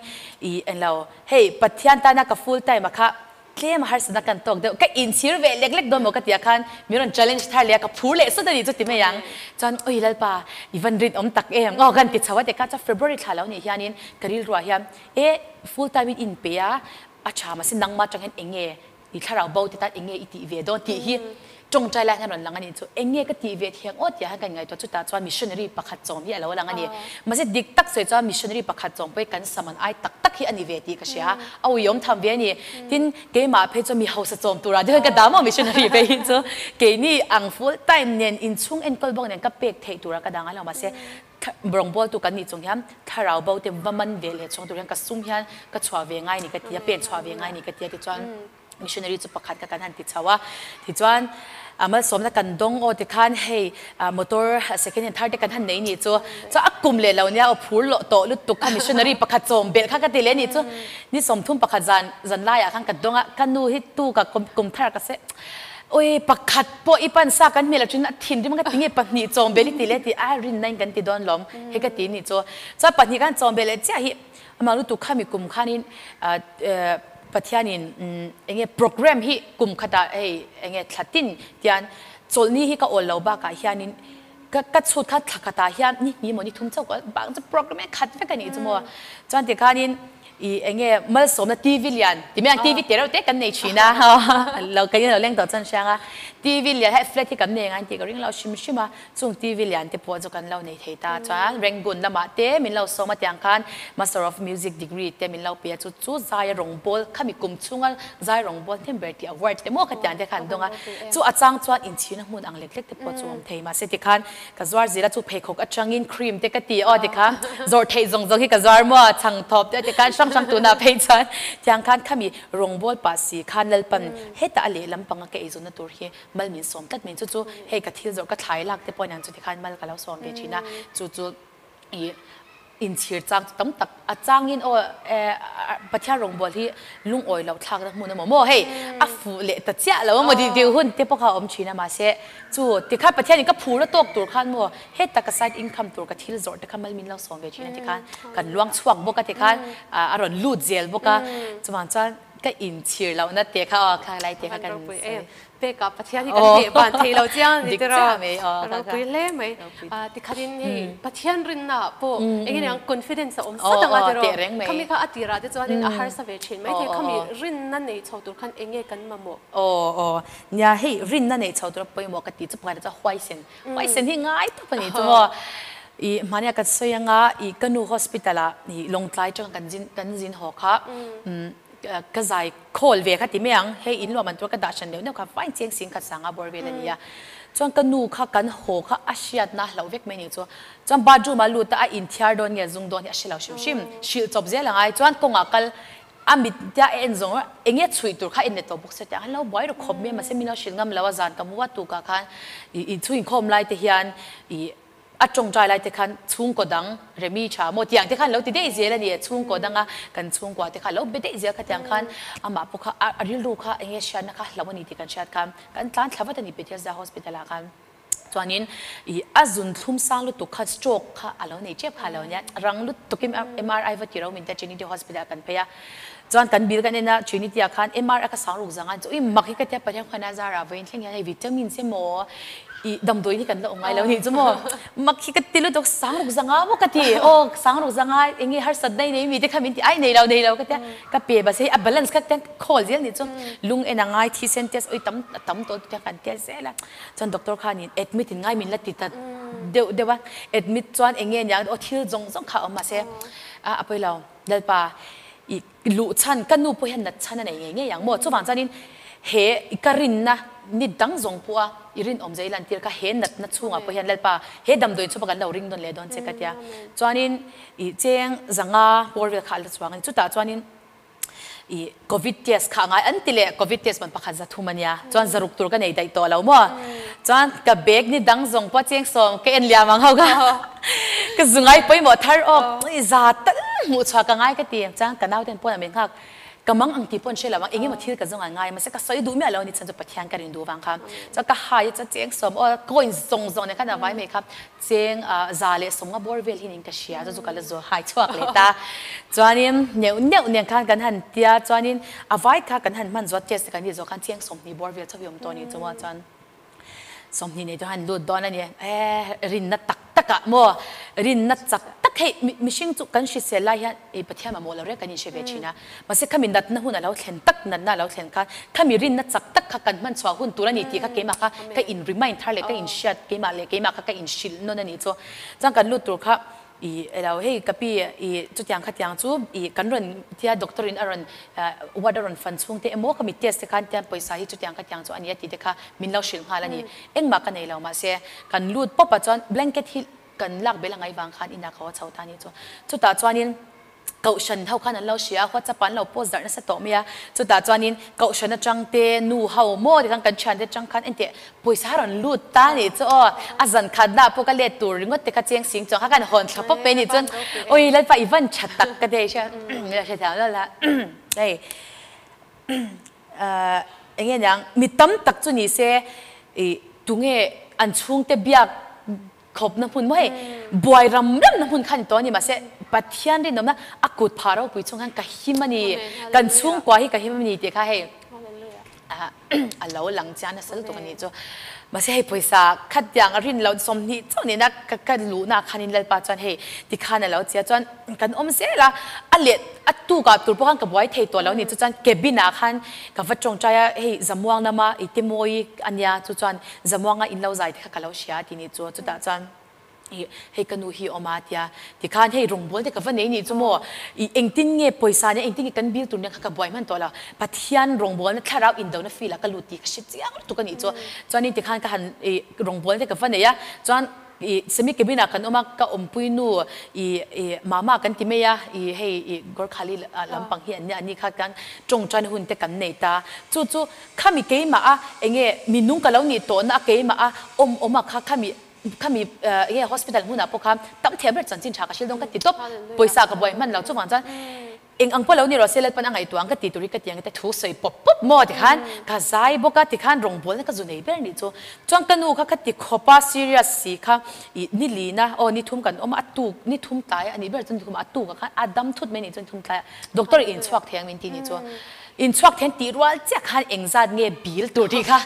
i englo hei Pathian tana ka full time a kha Tlem a harsatna kan tawk deuh, ka inchhir ve lek lek dawn maw ka ti ah khan min rawn challenge thar leh a, ka phur leh sawt a nih chu ti mai ang. Chuan ui Lalpa i van rinawm tak em aw kan ti chho a ti kha chuan February thla lo nih hianin ka rilruah hian e full time in inpe a, a tha mahse nangmah atang hian eng nge i thlarau bo te tan eng nge i tih ve dawn tih hi Tawngtai lai hian rawn lang a nih chu. Eng nge ka tih ve thiang aw tih ah hian ka inngaihtuah chutah chuan missionary pakhat chawm hi a lo lang a ni. Mahse dik tak sawi chuan missionary pakhat chawm pawh hi kan saman ai tak tak hi a ni ve tih ka hria. A uiawm tham ve a ni. Tin, keimah phei chuan mi hausa chawm turah deuh hian ka dam aw missionary phei hi chu. Keini ang full time nen inchhung enkawl bawk nen ka pek theih turah ka dang a lo. Mahse rawngbawltu kan nih chung hian thlarau bo te va man ve leh chhawng tur hian ka sum hian ka chhuah ve ngai a ni ka ti a, pen chhuah ve ngai a ni ka ti a tichuan. Missionary chu pakhat kha kan han ti chho a, tichuan a malsawmna kan dawng aw tikhan hei motor second hand thar te kan han nei nih chu, chuan a kum leh lo nia aw phur lawh tawh lutuk kha missionary pakhat chawm belh kha ka ti leh nih chu, ni 30 pakhat zan zan laiah khan ka dawng a, ka nu hi tu ka kum thar ka se ui pakhat pawh i pan sa kan hmel atangin a thinrim a ka ti nge pahnih chawm belh i ti leh ti a rinna in kan ti dawn lawm hei ka ti nih chu, chuan pahnih khan chawm belh leh chiah hi Amah lutuk khami kum khanin Pathianin enge program hi kum khatah hei enge thla tin tian chawlhni hi ka awl lo bakah hianin ka ka chhut kha thla khatah hian ni hnih emaw ni thum chauh ka bang chu program hi khat vek a nih chu maw. Chuan tikhanin i enge malsawmna TV lian ti mai ang TV te reuh te kan nei thin a lo kan in lo leng tawh chuan hrang a TV lian hei flat hi kan nei ang a tih ka ring lo hrim hrim a. Chung TV lian te pawh chu kan lo nei thei ta chuan Rangoon lamah te min lo sawm a tiang khan Master of Music degree te min lo pe a chu chu zai a rawngbâwl khami kum chhunga zai rawngbâwl hnem ber tih award te maw khatiang te khan dawng a chu a chang chuan inchhirna hmun ang lek lek te pawh chu awm thei mahse tikhan ka zuar zir a chu pheikhawk atangin cream te ka ti aw tikhan zawrh theih zawng zawng hi ka zuar maw chhang thawp te tikhan hrang hrang tunah phei chuan tiang khan khami rawngbâwl pah si khan Lalpan hetah a lehlam panga ka eizawnna tur hi Mal min sawm tlat mai chu chu hei ka thil zawrh ka thlai lak te pawh aniang chu tikhan mal ka lo sawm ve thin a chu chu ih inchhir chang chu tam tak a changin aw Pathian rawngbâwl hi lungawi loh thlak na hmun emaw maw hei a fuh leh ta chiah lo emaw tih tih hun te pawh kha a awm thin a mahse chu tikhan Pathianin ka phur a tawk tur khan maw heta ka side income tur ka thil zawrh te kha mal min lo sawm ve thin a tikhan kan luang chhuak bawk a tikhan a rawn lut zel bawk a chuvang chuan Ka inchhir lohna te kha aw kha lai te kha kan sawi. Pek ah Pathian hi kan hneh ban thei lo chiang a ni tiraw? Dik chiah mai aw. Ropui hle mai. Tikhatin hei Pathian rinna ah pawh eng nge niang confidence a awm sat ang a tiraw? Khami kha a tirah te chuanin a harsa ve thin mai thei. Khami rinna nei chho tur khan eng nge kan mamawh? Aw aw. Nia hei rinna nei chho tura pawimawh ka ti chu pakhat ah chuan huaisen. Huaisen hi ngai tak a ni chu maw. I hmania kan sawi anga i ka nu hospital ah i Lawngtlai atanga kan zin kan zin haw kha ka zai khawl ve kha ti mai ang hei in luah man tur ka dah hran deuh deuh kha fine chiang sing khat sanga bawr vel a ni a. Chuan ka nu kha kan haw kha a hriatna a hlauh vek mai ni chu. Chuan bathroom ah lut a a inthiar dawn nge zung dawn hi a hre lo hrim hrim. Hrilh chawp zel a ngai chuan kawngah kal A mit tia a en zawng eng nge chhuih tur kha en leh tawh bawk se tiang lo buai ru khawp mai a mahse min lo hrilh ngam lo a zan ka mu a tukah khan ih in chhung inkhawm lai te hian ih a tawngtai lai te khan chhungkaw dang remi tha maw tiang te khan lo ti daih zel a ni chhungkaw danga kan chhungkua te kha lo be daih zel kha tiang khan amah pawh kha a rilru kha eng nge hriatna kha hlo a ni tih kan hriat khan kan tlan thla vat a ni Bethesda hospital ah khan. Chuanin ih a zun thlum sang lutuk kha stroke kha a lo nei tep kha a lo nia, rang lutukin MRI va ti ro min tia Trinity Hospital ah kan phei a. Chuan kan bill kan en a, Trinity ah khan MR a ka sang ruk zang a, chu i mak hi ka tia Pathian khuan a zar ah vawiin thleng hian hei vitamins emaw i damdawi hi kan la awm ngai lo nih chu maw mak hi ka ti lutuk sang ruk zanga maw ka ti aw sang ruk zanga eng nge harsat na i nei mi te kha min ti ai nei lo nei lo ka tia ka pe bas hei a balance kha tiang khawl zel nih chu lung en a ngai thisen test oi tam a tam tawh tiang kan test zel a chuan doctor khanin admit in ngai min la ti ta deuh deuh a admit chuan eng nge niang aw thil zawng zawng kha a awm mahse a a pawi lo. Lalpa, i luh chhan, ka nu pawh hian nat chhan a nei ngei ngei ang maw? Chuvang chuanin he i ka rinna ni dang zawng pawha i rinawm zai lantir kha he natna chhungah pawh hian Lalpa, he damdawiin chhupa kan lo ring dawn leh dawn che ka tia. Chuanin i cheng zanga bawr vel kha a la chuang a ni. Chutah chuanin i covid test kha a ngai an ti leh, covid test man pakhat za thum a nia. Chuan zaruk tur ka nei daih tawh lo maw? Chuan ka bag ni dang zawng pawh cheng sawm ka en liam ang ho ka. Ka zu ngai pawimawh thar awk i za tal hmuh chhuah ka ngai ka ti. Chuan ka nauten pawn a min nghak ka mang ang tih pawh an hre lo ang eng emaw thil ka zawng an ngai a mahse ka sawi duh miah lo a ni chhan chu Pathian ka rin duh vang kha. Chuan ka hai a chuan cheng sawm aw coin zawng zawng nen khan a vai mai kha cheng za leh sawm nga bawr vel hi niin ka hria chu chu ka la zu hai chhuak leh ta. Chuanin neuh neuh nen khan kan han tia chuanin a vai kha kan han hman zawt test te kan tih zawh khan cheng 20 bawr vel chauh hi awm tawh a ni chu maw chuan. 20 nei chu han lut dawn a ni. E, rinna tak takah maw, rinna chak tak hei mihring chu kan hrisel lai hian ei Pathian mamawh lo reng kan inhre ve thin a. Mahse khami natna hun a lo thlen tak, natna a lo thlen khan khami rinna chak tak kha kan hman chhuah hun tur a ni tih kha keimah kha ka in remind thar leh ka inhriat keimah leh keimah kha ka inhrilh nawn a ni chu. Chuan kan lut tur kha I elo hei ka pi i chutiang khatiang chu i kan rawn tia doctor in a rawn ward a rawn fan chhung te emaw ka mi test te khan tian pawisa hi chutiang khatiang chu a ni a tih te kha min lo hrilh nghal a ni. Engmah ka nei lo mahse kan lut pawp ah chuan blanket hi kan lak bel a ngaih vang khan inah ka haw chho ta a ni chu. Chutah chuanin Kohhran ho khan an lo hria a, WhatsApp ah an lo post darh nasa tawh mai a. Chutah chuanin Kohhran atang te, nu ho maw ti khan kan thiante atang khan engteh pawisa rawn lut ta a nih chu aw. A zan khat dah pawh ka let tur ringawt te kha cheng sing chuang kha kan hawn thla pawp mai a nih chuan awi Lalpa i van tha tak ka ti a hria a hre thiam lo la hei eng nge niang mi tam tak chu ni se ih tunge an chhungte biak Khawpna hmun maw hei buai ram ramna hmun kha a ni tawh a ni mahse Pathian rinawmna a kut phah ropui chung khan ka him a ni kan chhungkua hi ka him a ni tih kha hei a lo lang chiang nasa lutuk a ni chu mahse hei pawisa khat tiang a rin loh 20 chauh nihna ka luhna ah khanin Lalpa chuan hei tikhan a lo che a chuan kan awm zel a a let a tukah tur pawh khan ka buai thei tawh lo a ni chu chuan cabin ah khan ka va tawngtai a hei Zamuang lama i Temawi a nia chu chuan Zamuanga in lo zai te kha ka lo hria tih nih chu chutah chuan ih hei ka nu hi awm a tia tikhan hei rawngbawl te ka va nei nih chu maw ih engtin nge pawisa nia engtin nge kan bill tur nia kha ka buai hman tawh lo Pathian rawngbawl na thlarau indona field ah ka lut tih ka hre chiang lutuk a nih chu chuanin tikhan ka han ih rawngbawl te ka va nei a chuan Ih semi cabin ah kan awm a, ka awmpui nu ih ih mama kan ti mai a, ih hei ih Gorkhali lampang hi an nia, ani kha kan tawngtan hun te kan nei ta. Chu chu khami keimah a enge minung ka lo nih tawhna a keimah a awm awm a kha khami khami enge hospital hmunah pawh khan tam thei ber chanchin tha ka hrilh dawn ka ti tawp, pawisa ka buai hman lo chuvang chuan Eng ang pawh lo ni rawh se Lalpan a ngaihtuah ang ka ti tur hi ka ti ang te thu sawi pawp pawp maw tikhan ka zai bawk a tikhan rawngbawlna ka zu nei ber nih chu chuan ka nu kha ka ti khawp a serious si kha ih ni lina aw ni thum kan awm a a tuk ni thum tlai a nih ber chuan ni thum a tuk ah khan a dam thut mai nih chuan ni thum tlai ah doctor in chhuak thei ang min ti nih chu in chhuak thei ang tih rual chiah khan engzat nge bil tur tih kha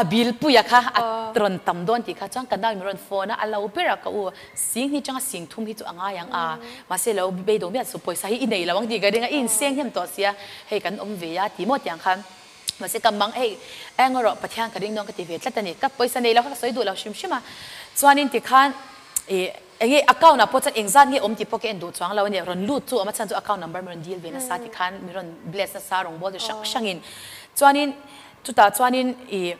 a bil puia kha a rawn tam dawn tih kha chuan ka nau in min rawn phone a a lo ber a ka u Sing hi changa sing thum hi chu a ngai ang a, mahse lo beidawng miah chu pawisa hi i nei lo ang tih ka ring a, i inseng hnem tawh sia, hei kan awm ve a ti maw tiang khan. Mahse ka mang hei eng erawh Pathian ka ring dawn ka ti ve tlat a ni, ka pawisa nei lo kha ka sawi duh lo hrim hrim a, chuanin tikhan ih enge account ah pawh chuan engzat nge awm tih pawh ka en duh chuang lo a ni, rawn lut chu awm a chhan chu account number min rawn deal ve nasa tikhan min rawn bless nasa rawngbawl chu hrang hrangin, chuanin chutah chuanin ih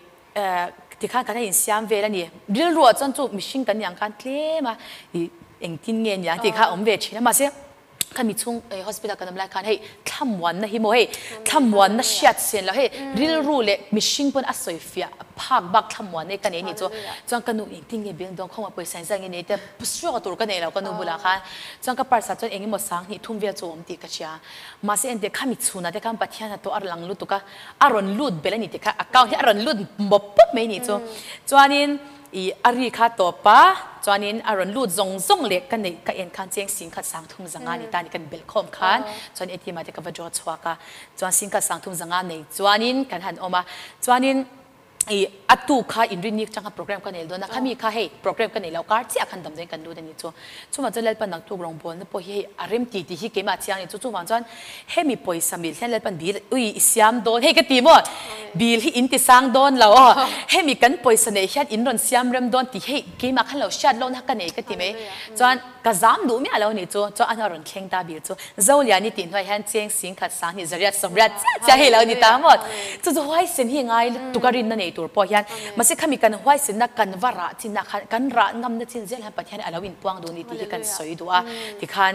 Tikhan kan a insiam vel a ni. Rilruah chuan chu mihring kan nih ang khan tlem a i engtin nge niang tih kha a awm ve thin a. Mahse khami chhung hospital kan awm lai khan hei thlamuanna hi maw hei thlamuanna hriat sen loh hei rilru leh mihring pawn a sawi fiah phak bak thlamuanna hi ka nei anih chu. Chuan ka nu engtin nge biang dawn khawngah pawisa engzat nge nei te suak tur ka nei lo ka nu bulah khan. Chuan ka purse ah chuan engemaw 2000 vel chu a awm tih ka hria. Mahse engteh khami chhunah te khan Pathian a tawh a lang lutuk a. A rawn lut belh a ni tih kha account hi a rawn lut mawp pawp mai a nih chu. Chuanin I a ri kha tawp a, chuanin a rawn lut zawng zawng leh ka neih ka en khan cheng singkhat sang thum zanga ni ta ni kan belh khawm khan chuan ATM ah te ka va draw chhuak a, chuan singkhat sang thum zanga nei chuanin kan han awm a, chuanin i a tu kha inrinni changa program ka nei dawn a, khami kha hei program ka nei lo kar chiah khan damdawiin kan lut a ni chu. Chuvang chuan Lalpa naktuk rawngbawlna pawh hi hei a rem ti tih hi keimah chiang a ni chu. Chuvang chuan hemi pawisa mil hian Lalpan bil ui i siam dawn hei ka ti maw? Bil hi in ti sang dawn lo aw. Hemi kan pawisa neih hian in rawn siam rem dawn tih hei keimah khan lo hriat lohna ka nei ka ti mai. Chuan ka zam duh miah lo a ni chu. Chuan a hnuah rawn thleng ta bil chu. Zoliani tih hnuai hian cheng sing khat sang hnih zariat sawmriat chiah chiah hei lo ni ta maw? Chu chu huaisen hi ngai lutuk a rinna nei tur pawh hian mahse khami kan huaisenna kan va rah chinah khan kan rah ngamna chin zel hian Pathian a lo inpuang duh ni tih hi kan sawi duh a. Tikhan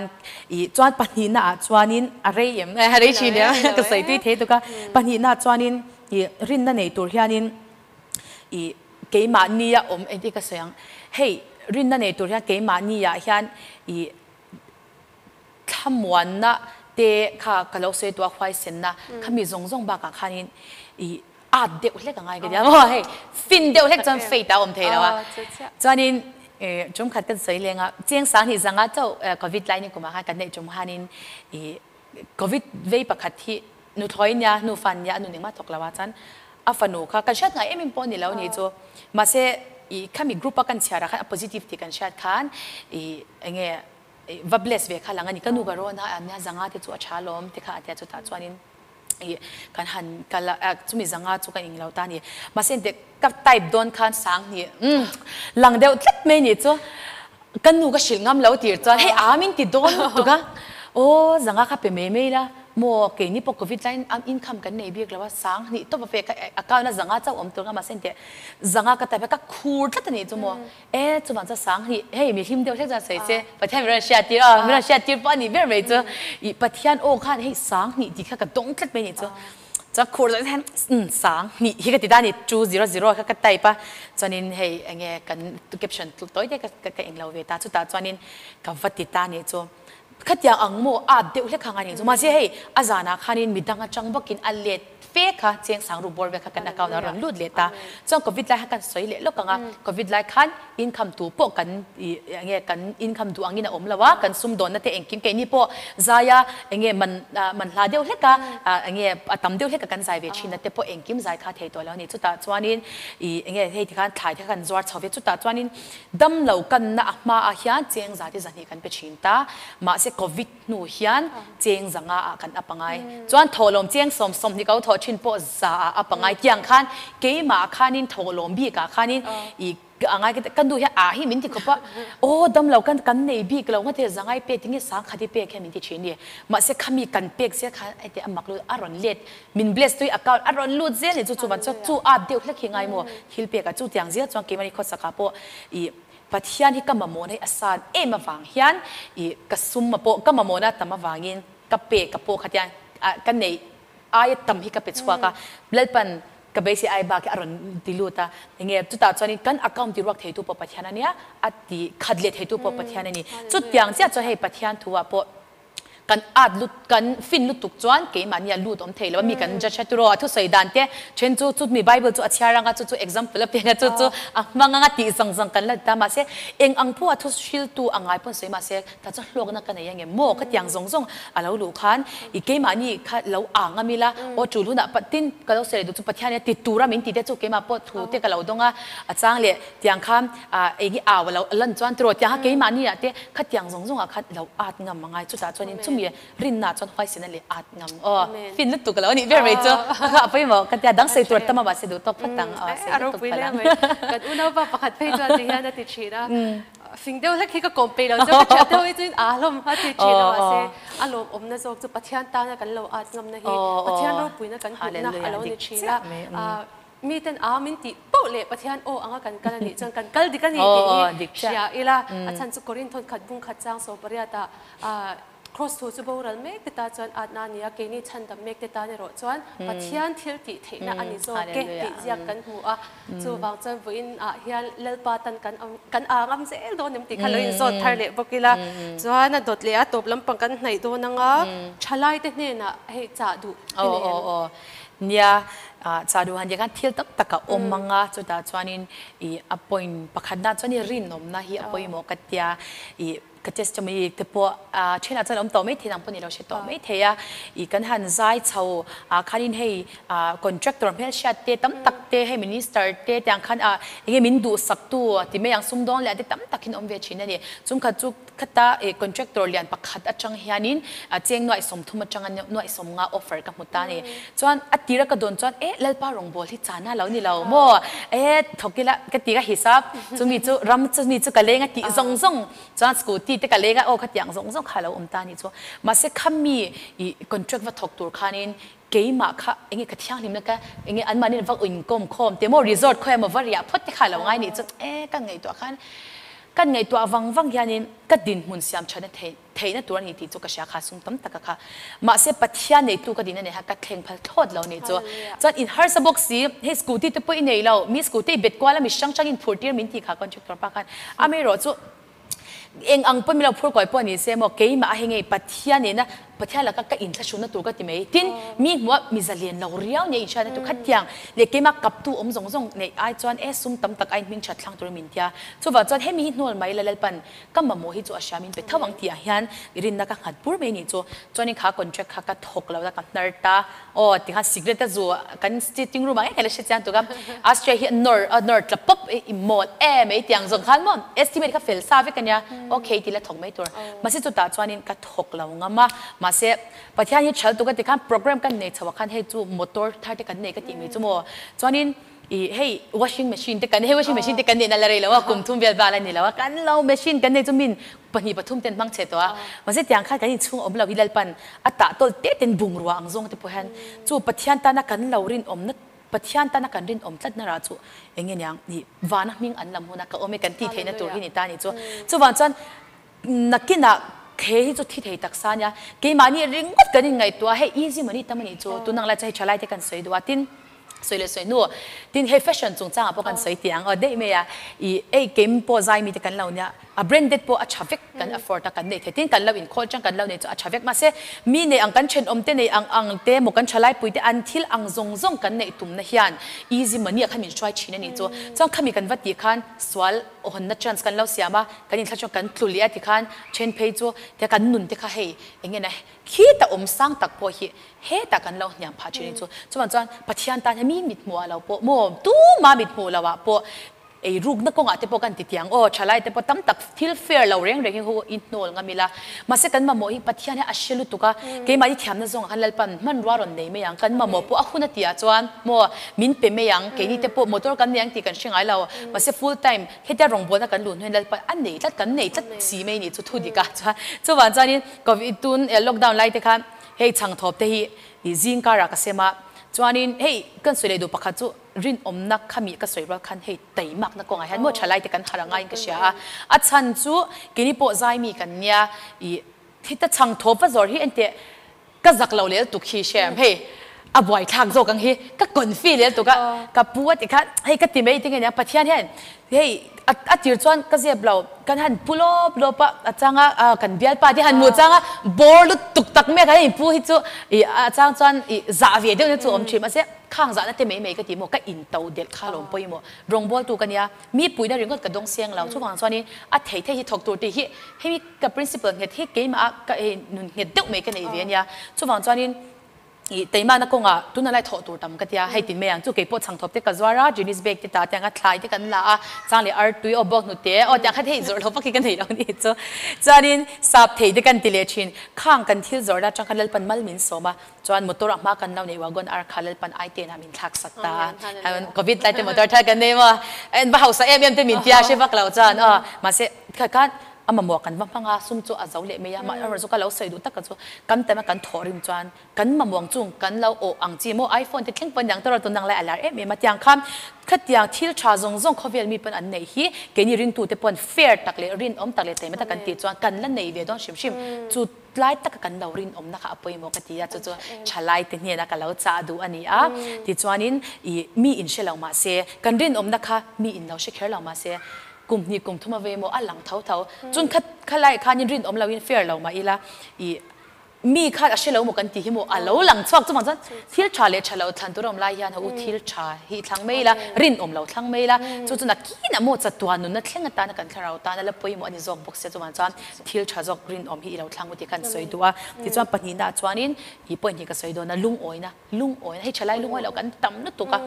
ih chuan pahnihna ah chuanin a rei em a rei thin em ka sawi tui thei tuk a. Pahnihna ah chuanin ih rinna nei tur hianin ih keimahni a awm engtin ka sawi ang hei rinna nei tur hian keimahni ah hian ih Thlamuanna te kha ka lo sawi tawh a, huaisenna kha mi zawng zawng bakah khanin i at deuh hlek a ngai ka tia maw hei fin deuh hlek chuan faith a awm thei lo a. Chuanin tum khat kan sawi leng a, cheng sang hnih zanga chauh covid lai ni kumah khan kan neih tum khanin i covid vei pakhat hi nuthlawi nia nufa nia a nun engmah thawk lo a chuan a fanu kha kan hriat ngai em em pawh a ni lo ni chu mahse i khami group a kan chhiar ah khan a positive tih kan hriat khan i enge Va bless ve kha lang a ni. Ka nu ka rawn a, nia zanga te chu a tha lawm ti kha a tia chutah chuanin ih kan han kal a, chumi zanga chu ka ing lo ta a ni. Mahse engtik ka type dawn khan sang hnih umm lang deuh tlat mai ni chu ka nu ka hrilh ngam lo tir chuan hei aa min ti dawn lutuk a, aw zanga kha pe mai mai la maw keini pawh covid laiin income kan nei bik lo a, sang hnih tawp a pek a account a zanga chauh awm tur kha mahse engtik zanga ka type a ka khur tlat a nih chu maw. E, chuvang chuan sang hi hei mi hlim deuh hlek chuan sawi che, Pathian min rawn hriat tir a, min rawn hriat tir pawh a nih ber mai chu. Ih Pathian aw khan hei sang hnih tih kha ka dawng tlat mai a nih chu. Chuan khur zawh hian umm sang hnih hi ka ti ta a ni, 200 kha ka type a, chuanin hei eng nge kan caption tawi te ka eng lo ve ta, chutah chuanin ka va ti ta a nih chu. Khatiang ang maw at deuh hlek kha ngai nih chu. Mahse hei a zanah khanin midang atang bawkin a let fe kha cheng sang ru bawr vel kha kan account ah rawn lut leh ta. Chuan covid lai kha kan sawi leh lawk ang a, covid lai khan income tu pawh kan ih enge kan income duh angin a awm lo a, kan sumdawnna te engkim keini pawh zaia enge man man hla deuh hlek a enge a tam deuh hlek a kan zai ve thin a te pawh engkim zai kha thei tawh lo a ni. Chutah chuanin ih enge hei tikhan thlai te kha kan zuar chho ve chutah chuanin Damlo kanna a hmaah hian cheng za te zahnih kan pe thin ta, mahse Covid hnu hian cheng za nga ah kan up angai. Chuan thawhlawm cheng sawm sawmhnih ko thawh thin pawh za ah up angai. Tiang khan keimah khanin thawhlawm bikah khanin i angai ka ti, ka nu hian ah hi min ti khawp a, aw damlo kan kan nei bik lo ngate za ngai pek tinge sangkhat hi pek hian min ti thin ni. Mahse khami kan pek zel khan heti a mak lut a rawn let Min bless tui account a rawn lut zel ni chu chuvan chuan chu aap deuh hlek hi ngai maw thil pek ah chu tiang zel chuan keimahni khawsak ah pawh ih Pathian hi ka mamawhna hi a san em avang hian ih ka sum a pawh ka mamawhna a tam avangin ka pek a pawh khatiang ah ka neih aia tam hi ka pe chhuak a Lalpan ka beisei ai bak hi a rawn ti lut a enge chutah chuanin kan account ti ruak theitu pawh Pathian a nia a ti khat leh theitu pawh Pathian a ni chutiang chiah chuan hei Pathian thu ah pawh Kan at lut, kan fin lutuk chuan keimahni a lut awm thei lo a, mi kan judge a tiraw, a thusawi dan te then chu chu mi Bible chu a chhiar anga chu chu example a pek a chu chu a hmang anga tih zawng zawng kan la ti ta mahse eng ang pawh a thu hriltu a ngai pawn sawi mahse ta chuan hlawkna ka nei angem maw khatiang zawng zawng a lo luh khan i keimahni kha lo ang a mila aw tul hunah tin ka lo sawi leh duh chu Pathian in a ti tura min ti te chu keimah pawh thu te ka lo dawng a a chang leh tiang khan Ah, eng i au a lo lan chuan tiraw tiang kha keimahni ah te khatiang zawng zawng ah khan lo at ngam a ngai chutah chuanin chumi rinna ah chuan huaisena leh at ngam aw fin lutuk a lo nih ber mai chu a pawimawh ka tia dang sawi tur tam a mahse duh tawk phawt ang aw sawi lutuk phawt ang. Kan unaupa pakhat phei chuan ti hian a ti thin a, fing deuh hlek hi ka kawm peih lo chu ka thian deuh hi chuan aa hlawm a ti thin a mahse a lawmawmna zawk chu Pathian tana kan lo at ngamna hi Pathian ropuina kan hmuhna a lo ni thin a. Miten a min tih poh leh Pathian aw anga kan kal a nih chuan kan kal dik a ni tih hi hria ila, a chhan chu Korinthon khat bung khat chang 80 ah Kraws thu chu boral mek te ta chuan atna a ni a, keini chhandam mek te tan erawh chuan Pathian thil tih theihna a ni zawk e tih ziak kan hmu a, chuvang chuan vawiin ah hian Lalpa tan kan kan ang am zel dawn em tih kha lo inzawt thar leh bawk ila, chuan a dawt leh a tawp lampang kan hnaih dawn anga thalai te hnenah hei chah duh hi nei em? Nia. Cha duh han tih khan thil tam tak a awm ang a, chutah chuanin ih a point pakhatna chuan i rinawmna hi a pawimawh ka tia ih ka testimony te pawh a thenah chuan a awm tawh maithei nang pawh ni lo hre tawh maithei a, ih kan han zai chho ah khanin hei ah contractor hmelhriat te tam tak te hei minister te tiang khan ah enge min duhsak tu ti mai ang sumdawng leh te tam takin awm ve thin a ni, chungkhat chu Khata i contractor lian pakhat atang hianin cheng nuaih 30 atanga nuaih 50 offer ka hmu ta a ni. Chuan a tira ka dawn chuan e Lalpa rawngbâwl hi chana lo ni lo maw? E thawk ila ka ti ka hisap chumi chu ram chumi chu ka leng a tih zawng zawng chuan scooty te ka leng a aw khatiang zawng zawng kha a lo awm ta a ni chu. Mahse khami i contract va thawk tur khanin keimah kha enge ka thianghlimna ka enge anmahni va inkawm khawm te maw resort khawi emaw va riah phawt te kha a lo ngai nih chu e ka ngaihtuah khan Kan ngaihtuah vang vang hianin ka dinhmun siam thatna theih theihna tur a ni tih chu ka hria kha sum tam taka kha. Mahse Pathian neitu ka din a nei kha ka thleng phal thlawt lo nih chu. Chuan in harsa bawk si, hei scooty te pawh i nei lo, mi scooty i bet kual a mi hrang hrang in phur tir min tih kha contractor pa khan amaherawh chu eng ang pawh min lo phur kawi pawh ni se maw keimah a hei ngei Pathian nena Pathian laka ka inthlahrunna tur ka ti mai. Tin, mi hmuh a mi zalen lo riau nia inhriatna tur khatiang leh keimah kaptu awm zawng zawng neih ai chuan e sum tam tak a inhming that thlang turin min tia. Chuvang chuan hemi hi hnawl mai la Lalpan ka mamawh hi chu a hria min pe tho ang tih ah hian rinna ka nghat bur mai nih chu. Chuanin kha contract kha ka thawk lo la ka hnar ta. Aw tikhan cigarette a zu kan sitting room ah ngei la hre chiang tuk a. Austria hi a nawr a nawr tla pawp i mawl em ei tiang zawng khan maw estimate kha fel sa vek a nia. Okay ti la thawk mai tur. Mahse chutah chuanin ka thawk lo ngam a, mahse Pathian hi chhal tuk a ti khan program kan nei chho ah khan hei chu motor thar te kan nei ka tih mai chu maw chuanin ih hei washing machine te kan hei washing machine te kan neihna la rei lo a kum thum vel val a ni lo a kan lo machine kan nei chu min pahnih pathum ten hmang chhe tawh a mahse tiang khan kan inchhung awm lo hi Lalpan a tah tawlh te ten bungrua ang zawng te pawh hian chu Pathian tana kan lo rinawmna Pathian tana kan rinawm tlatna rah chu eng nge niang ih vana hming an lam huna ka awm e kan tih theihna tur hi ni ta a ni chu chuvang chuan Nakinah he hi chu thi thei taksa a nia, keimahni ringawt kan inngaihtuah a, hei easy money tam a nih chu, tunang lai chuan hei thalai te kan sawi duh a, tin sawi leh sawi hnu tin hei fashion chungchangah pawh kan sawi tih ang aw daih mai a, ih ei keim pawh zai mite kan lo nia, a branded pawh a tha vek kan afford a kan neih thei, tin kan lo inkhawl chang kan lo neih chu a tha vek mahse mi nei ang kan thenawm te nei ang ang te maw kan thalai pui te an thil ang zawng zawng kan neih tumna hian easy money ah khan min hruai thin a nih chu, chuan khami kan va tih khan sual hawnna chance kan lo siam a. Kan inthla chuan kan tlu leh a tikhan then phei chu tia kan nun te kha hei eng nge na khita awm sang tak pawh hi hetah kan lo hniam phah thin a ni chu. Chuvang chuan Pathian tan hian mi mit hmuh ah lo pawh maw tuma mit hmuh lo ah pawh ei rukna kawngah te pawh kan ti tiang aw thalai te pawh tam tak thil fair lo reng reng hi hu i hnawl ngam ila mahse kan mamawh hi Pathian hian a hre lutuk a keimah i thiamna zawngah khan Lalpan hmanrua rawn nei mai ang kan mamawh pawh a hun a tihah chuan maw min pe mai ang keini te pawh motor kan nei ang tih kan hre ngai lo mahse full time Hetia rawngbawlna kan luh hnuaiin Lalpa a nei tlat, kan nei tlat si mai nih chu thu dik a. Chuan chuvang chuanin Covid tun lockdown lai te khan hei chhangthawp te hi ih zing karah ka sem a. Chuanin hei kan sawi leh duh pakhat chu rinawmna khami ka sawi rual khan hei taimakna kawngah hian maw thalai te kan harh a ngaiin ka hria a. A chhan chu keini pawh zaimi kan nia ih heta chhangthawp va zawr hi engteh Ka zak lo lel tuk hi hre hei a buaithlak zawk ang hi ka confi lel tuk a ka pu a ti kha hei ka ti mai tinge nia Pathian hian hei a tir chuan ka zep lo kan han pu lawp lawp a a chang a kan bialpa te han hmuh chang a bawr lutuk tak mai a kan inpu hi chu ih a chang chuan ih zah ve deuh na chu a awm thin mahse khang zahna te mai mai ka ti maw ka in to delh kha lawm pawimawh rawngbawltu ka nia mi puihna ringawt ka dawng seng lo chuvang chuanin a thei thei hi thawk tur tih hi hemi Ka principle nghet hi keimah a ka ei nun nghet deuh mai ka nei ve a nia. Chuvang chuanin ih teimahna kawngah tuna lai thawh tur tam ka tia, hei tin mai ang chu keipawh chhangthawp te ka zuar a, Jenis bag te ta te anga thlai te kan la a, chang leh artui aw bawk hnute aw tiang kha hei zawrh lo vak hi ka nei lo ni chu. Chuanin sap thei te kan ti leh thin, khang kan thil zawrhna atang khan Lalpan mal min sawm a, chuan motor ah hma kan lo neih wagon ar kha Lalpan ai te nah min thlak sak ta a, covid lai te motor thar kan nei maw, va hausa em em te min tia hre vak lo chuan aw mahse kha A mamawh kan va hmang a, sum chu a zo leh mai a, mah erawh chu ka lo sawi duh tak a chu kan tam a kan thawh rim chuan kan mamawng chung kan lo awh ang chi maw iPhone te thleng pawn niang tawrh tun ang lai a lar em em a tiang khan khatiang thil tha zawng zawng khawvel mi pawn an neih hi keini ringtu te pawn fair tak leh rinawm tak leh taima tak kan tih chuan kan la nei ve dawn hrim hrim chu tlai taka kan lo rinawmna kha a pawimawh ka ti a chu chu thalai te hnena ka lo chah duh a ni a tichuanin ih mi in hre lo mahse kan rinawmna kha mi in lo hre kher lo mahse Kum hnih kum thum a vei maw a lang tho tho. Chun kha kha lai khanin rinawm loin fair lo mah ila ih Mi khan a hre lo maw kan tih hi maw a lo lang chhuak chuvang chuan thil tha leh tha lo thlan tur a awm lai hian haw u thil tha hi i thlang mai la, rinawm lo thlang mai la, chu chu nakinah maw chatuan nunna thleng atana kan thlarau tana la pawimawh a ni zawk bawk sia chuvang chuan thil tha zawk rinawm hi i lo thlang u tih khan sawi duh a. Tichuan pahnihnaah chuanin i point hi ka sawi dawn a, lungawina, lungawina hei thalai lungawi loh kan tam lutuk a,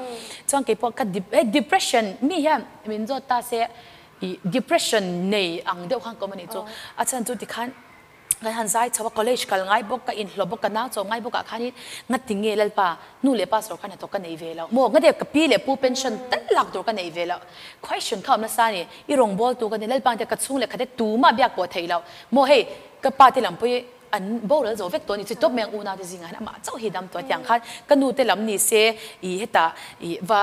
chuan keipawh ka hei depression mi hian min zawt ta se i depression nei ang deuh khan ka awm a nih chu, a chhan chu tikhan Kan han zai chho a, college kal ngai bawk, ka inhlawh bawk, ka nau chawm ngai bawkah khanin ngati nge Lalpa nu leh pa sawrkar hnathawk ka nei ve lo maw? Ngati ka pi leh pu pension tal lak tur ka nei ve lo? Question kha awm nasa a ni, i rawngbawltu ka ni Lalpa te ka chhung leh khate tumah biak pawh theih loh maw? Hei ka pa te lam pawh hi an boral zo vek tawh a ni, chutawp mai ang unau te zingah hian amah chauh hi dam tawh a tiang khan ka nu te lam ni se i hetah i va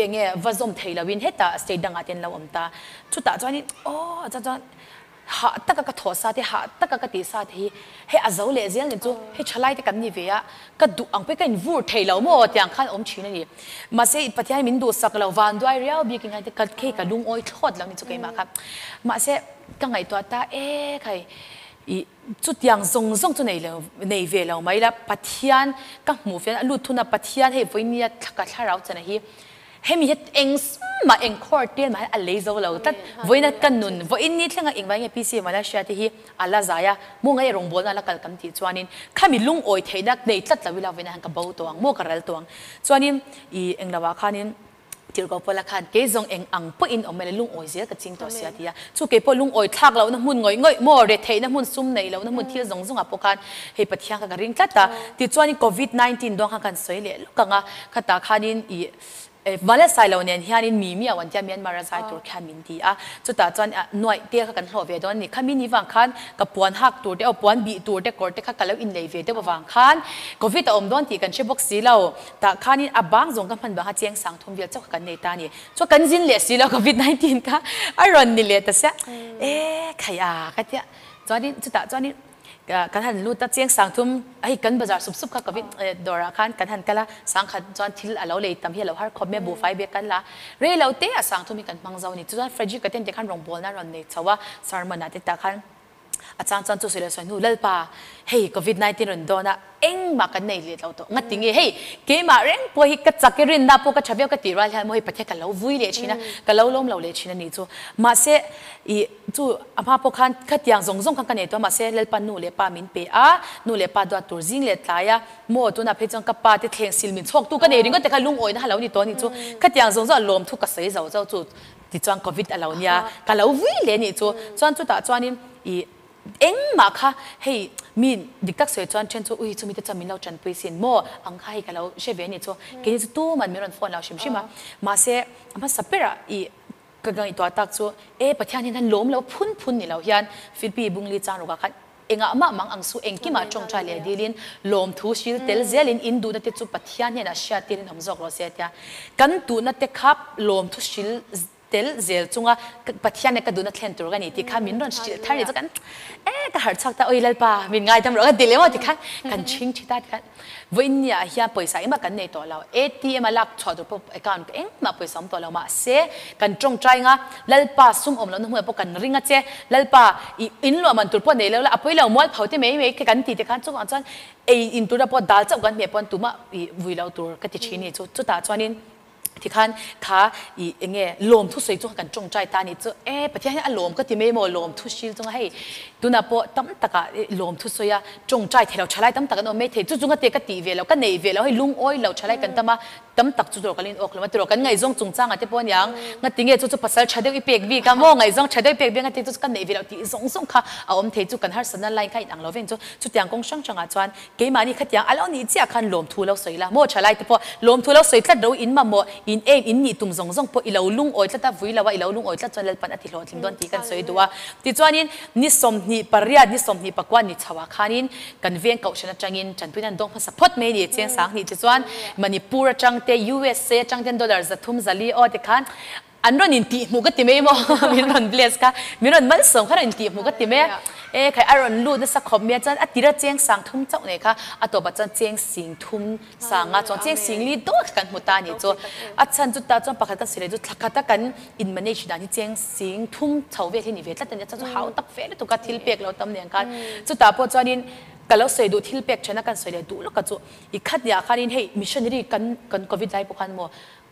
eng nge va zawm thei loin hetah state dangah te an lo awm ta chutah chuanin aw chuan chuan Hah taka ka thawh sa te, hah taka ka tih sa te hi hei a zo leh zel ni chu hei thalai te kan ni ve a, ka duh ang pawh hi ka invur thei lo maw tiang khan awm thin a ni. Mahse Pathian hi min duhsak lo, vanduai riau bik in ka hei ka lungawi thlawt lo ni chu keimah kha. Mahse ka ngaihtuah ta ek hei ih chutiang zawng zawng chu nei lo nei ve lo mai la, Pathian ka hmuh fian a lut thuna Pathian hei vawinia ka thlarau chana hi Hemi hi eng mah eng khawr tel mah hian a lei zo lo tlat. Vawiina ka nun, vawiin ni thlenga engvai nge PC Malaysia te hi a la zai a, maw ngai rawngbawlna a la kal kan tih chuanin khami lungawi theihna nei tlat lo ila vawiina hian ka bo tawh ang maw ka ral tawh ang. Chuanin ih eng lovah khanin Tirhkoh Paula khan kei zawng eng ang pawhin awm ila lungawi zel ka ching tawh sia ti a. Chu kei pawh lungawi thlak lohna hmun ngawih ngawih maw retheihna hmun sum neih lohna hmun thil zawng zawngah pawh khan hei Pathian kha ka ring tlat a. Tichuanin Covid 19 dawn khan kan sawi leh lawk ang a, Khatah khanin i Vala Sailo nen hianin mi miau an tia Myanmar a zai tur khian min ti a, chutah chuan nuaih te kha kan hlawh ve dawn a ni. Khami ni vang khan ka puan hak tur te aw puan bih tur te kawr te kha ka lo inlei ve deuh avang khan Covid a awm dawn tih kan hre bawk si lo. Tah khanin a bang zawng ka hman vang kha cheng sang thum vel chauh kha kan nei ta a ni. Chuan kan zin leh si lo Covid 19 kha a rawn ni leh ta sia e khai a ka tia chuanin chutah chuanin Kan han lut a, chiang sang thum hei kan bazar sup sup kha covid dawrah khan kan han kal a, sang khat chuan thil a lo lei tam hi a lo har khawp mai a, buhfai bek kan la a, rei lo te a sang thum hi kan hmang zo a ni. Chuan Frederick-a te khan rawngbawlna a rawn nei chho a, sermon ah te tah khan a chang chuan chu sawi leh sawi hnu, Lalpa hei covid 19 rawn dawn a, engmah kan nei let lo tawh, ngati nge hei keimah reng pawh hi ka chak i rinna pawh ka tha viau ka tih rual hian maw hei Pathian ka lo vui leh thin a, ka lo lawm lo leh thin a nih chu. Mahse ih. Chu a hma pawh khan khatiang zawng zawng khan ka nei tawh a, mahse Lalpa nu leh pa min pe a, nu leh pa duat tur zing leh tlai a, maw tunah phei chuan ka pa te thleng sil min chhawk tu ka nei ringawt te kha lungawina kha lo ni tawh a nih chu, khatiang zawng zawng a lawm thu ka sawi zo zo chu tichuan covid a lo nia, ka lo vui hle a nih chu, chuan chutah chuanin ih engmah kha hei mi dik tak sawi chuan then chu ui chumi te chuan min lo tanpui sin maw ang kha hei ka lo hre ve a nih chu, keini chu tuman min rawn phone lo hrim hrim a, mahse a hmasa berah ih. Ka ngaihtuah tak chu, e Pathian hian lawm lo phun phun ni lo hian Philpi Bungli chang rukah khan engah mah mang ang su engkimah tawngtai leh dilin lawmthu hril tel zelin in duhna te chu Pathian hian a hriat tirin awm zawk rawh se a tia. Kan duhna te kha lawmthu hril tel zel chunga Pathian nen ka duhna thlen tur ka ni tih kha min rawn hrilh thar ni chu kan e ka harh chhuak ta, awi Lalpa min ngaidam rawh ka ti leh maw tikhan kan chhing thi ta tikhan Vawiin ni ah hian pawisa engmah kan nei tawh lo, ATM a lak chhuah tur pawh account ka engmah pawisa awm tawh lo mahse kan tawngtai nga Lalpa sum awm lohna hmunah pawh kan ring a che, Lalpa i in luah man tur pawh nei lo la a pawi lo mual pho te mai mai kha kan ti te khan chuvang chuan ei in tura pawh dal chauh kan hmeh pawn tumah i vui lo tur ka ti thin a ni chu chutah chuanin Tikhan kha i enge lawmthu sawi chunga kan tawngtai ta anih chu e Pathian hian a lawm ka ti mai maw lawmthu hril chunga hei tunah pawh tam takah lawmthu sawi a tawngtai thei lo thalai tam tak an awm mai thei chu chunga te ka tih ve lo ka neih ve lo hei lungawi lo thalai kan tam a tam tak chu tur kan in awk lo a tiraw kan ngaihzawng chungchangah te pawh aniang ngati nge chu chu pasal tha deuh i pek bik a maw ngaihzawng tha deuh i pek bik a ngati chu chu ka neih ve lo tih zawng zawng kha a awm thei chu kan harsatna line kha inang lo veng chu chutiang kawng hrang hrangah chuan Keimahni khatiang a lo nih chiah khan lawmthu lo sawi la, maw thalai te pawh lawmthu lo sawi tlat ro in mamawh, in aim in nih tum zawng zawng pawh i lo lungawi tlat a, vui lo a i lo lungawi tlat chuan Lalpan a ti hlawhtling dawn tih kan sawi duh a. Tichuanin ni 28, ni 24 ni chhoah khanin kan veng kohhran atangin tanpuina an dawng hmasa phawt mai a ni, cheng 2000 tichuan Manipur atang te, USA atang ten dollar 300 400 aw tikhan An rawn intih hmuh ka ti mai maw? Min rawn bless kha, min rawn malsawm kha rawn intih hmuh ka ti mai a. E khai, a rawn lut nasa khawp mai a, chuan a tira cheng 3000 chauh nei kha a tawpah chuan cheng 3000 sanga chuan cheng 40 dawt kha kan hmu ta a ni chu. A chhan chu tah chuan pakhat kan sawi leh chu thla khata kan in manage dan hi cheng 3000 chho vel hi ni ve tlat a ni a, chuan chu hau tak fe lutuk a thil pek lo tam nen khan. Chutah pawh chuanin. Ka lo sawi duh thil pek thena kan sawi leh duh lawk a chu i khat nia khanin hei missionary kan kan covid lai pawh khan maw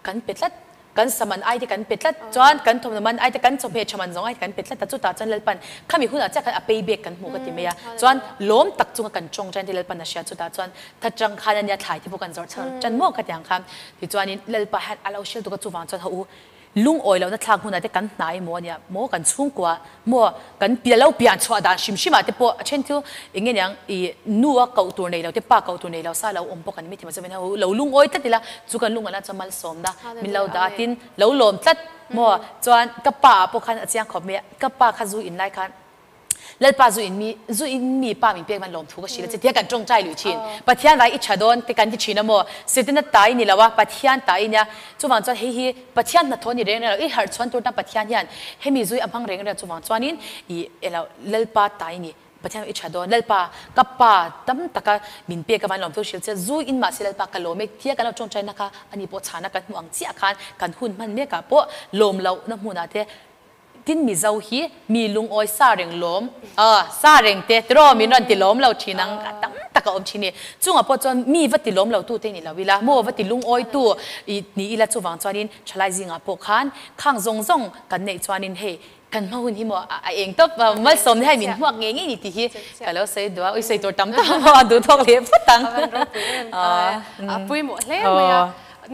kan pe tlat kan saman ai te kan pe tlat chuan kan thawmhnaw man ai te kan chawhmeh tha man zawng ai te kan pe tlat a chutah chuan Lalpan khami hunah chiah khan a pay back kan hmuh ka ti mai a chuan lawm tak chunga kan tawng tan te Lalpan a hria chutah chuan tha tang khan ania thlai te pawh kan zawrh chhan tan maw ka ti ang khan tichuanin Lalpa hian a lo hrilh tuk a chuvang chuan haw u Lungawi lohna thlak hmunah te kan hnai maw ania maw kan chhungkua maw kan pi lo pian chhuah dan hrim hrimah te pawh a then chu eng nge niang i nu a koh tur nei lo te pa koh tur nei lo sa lo awm bawk an ni maithei mahse ho lo lungawi tlat ila chu kan lungaihna chuan malsawmna min lo dah a tin lo lawm tlat maw chuan ka pa ah pawh khan a chiang khawp mai a ka pa kha zu in lai khan Lalpa zu in mi zu in mi pa min pek van lawmthu ka hrilh a che tia kan tawngtai lui thin. Pathian vai i tha dawn te kan ti thin a maw? Setana ta i ni lo a, Pathian ta i nia. Chuvang chuan hei hi Pathian hnathawh a ni reng reng lo. I harh chhuan tur tan Pathian hian hemi zu hi a hmang reng reng a, chuvang chuanin i elo Lalpa ta i ni. Pathian i tha dawn. Lalpa ka pa tam taka min pek avan lawmthu hrilh che. Zu in mahse Lalpa ka lawm e tia kan lo tawngtai na kha ani pawh chhana kan hmuh ang chiah khan kan hun hman mek ah pawh lawm lohna hmunah te Tin Mizo hi mi lungawi sa reng lawm a, sa reng te tiraw min rawn ti lawm lo thin ang a tam tak a awm thin i. Chungah pawh chuan mi va ti lawm lo tu te ni lo ila, maw va ti lungawi tu i ni ila chuvang chuanin thalai zingah pawh khan khang zawng zawng kan neih chuanin hei kan hma hun hi maw a eng tawp malsawm te hian min hmuak ngei ngei ni tih hi ka lo sawi duh a, ui sawi tur tam tak maw a duh thawk leh phawt ang. A van ropui em a pawimawh hle mai a,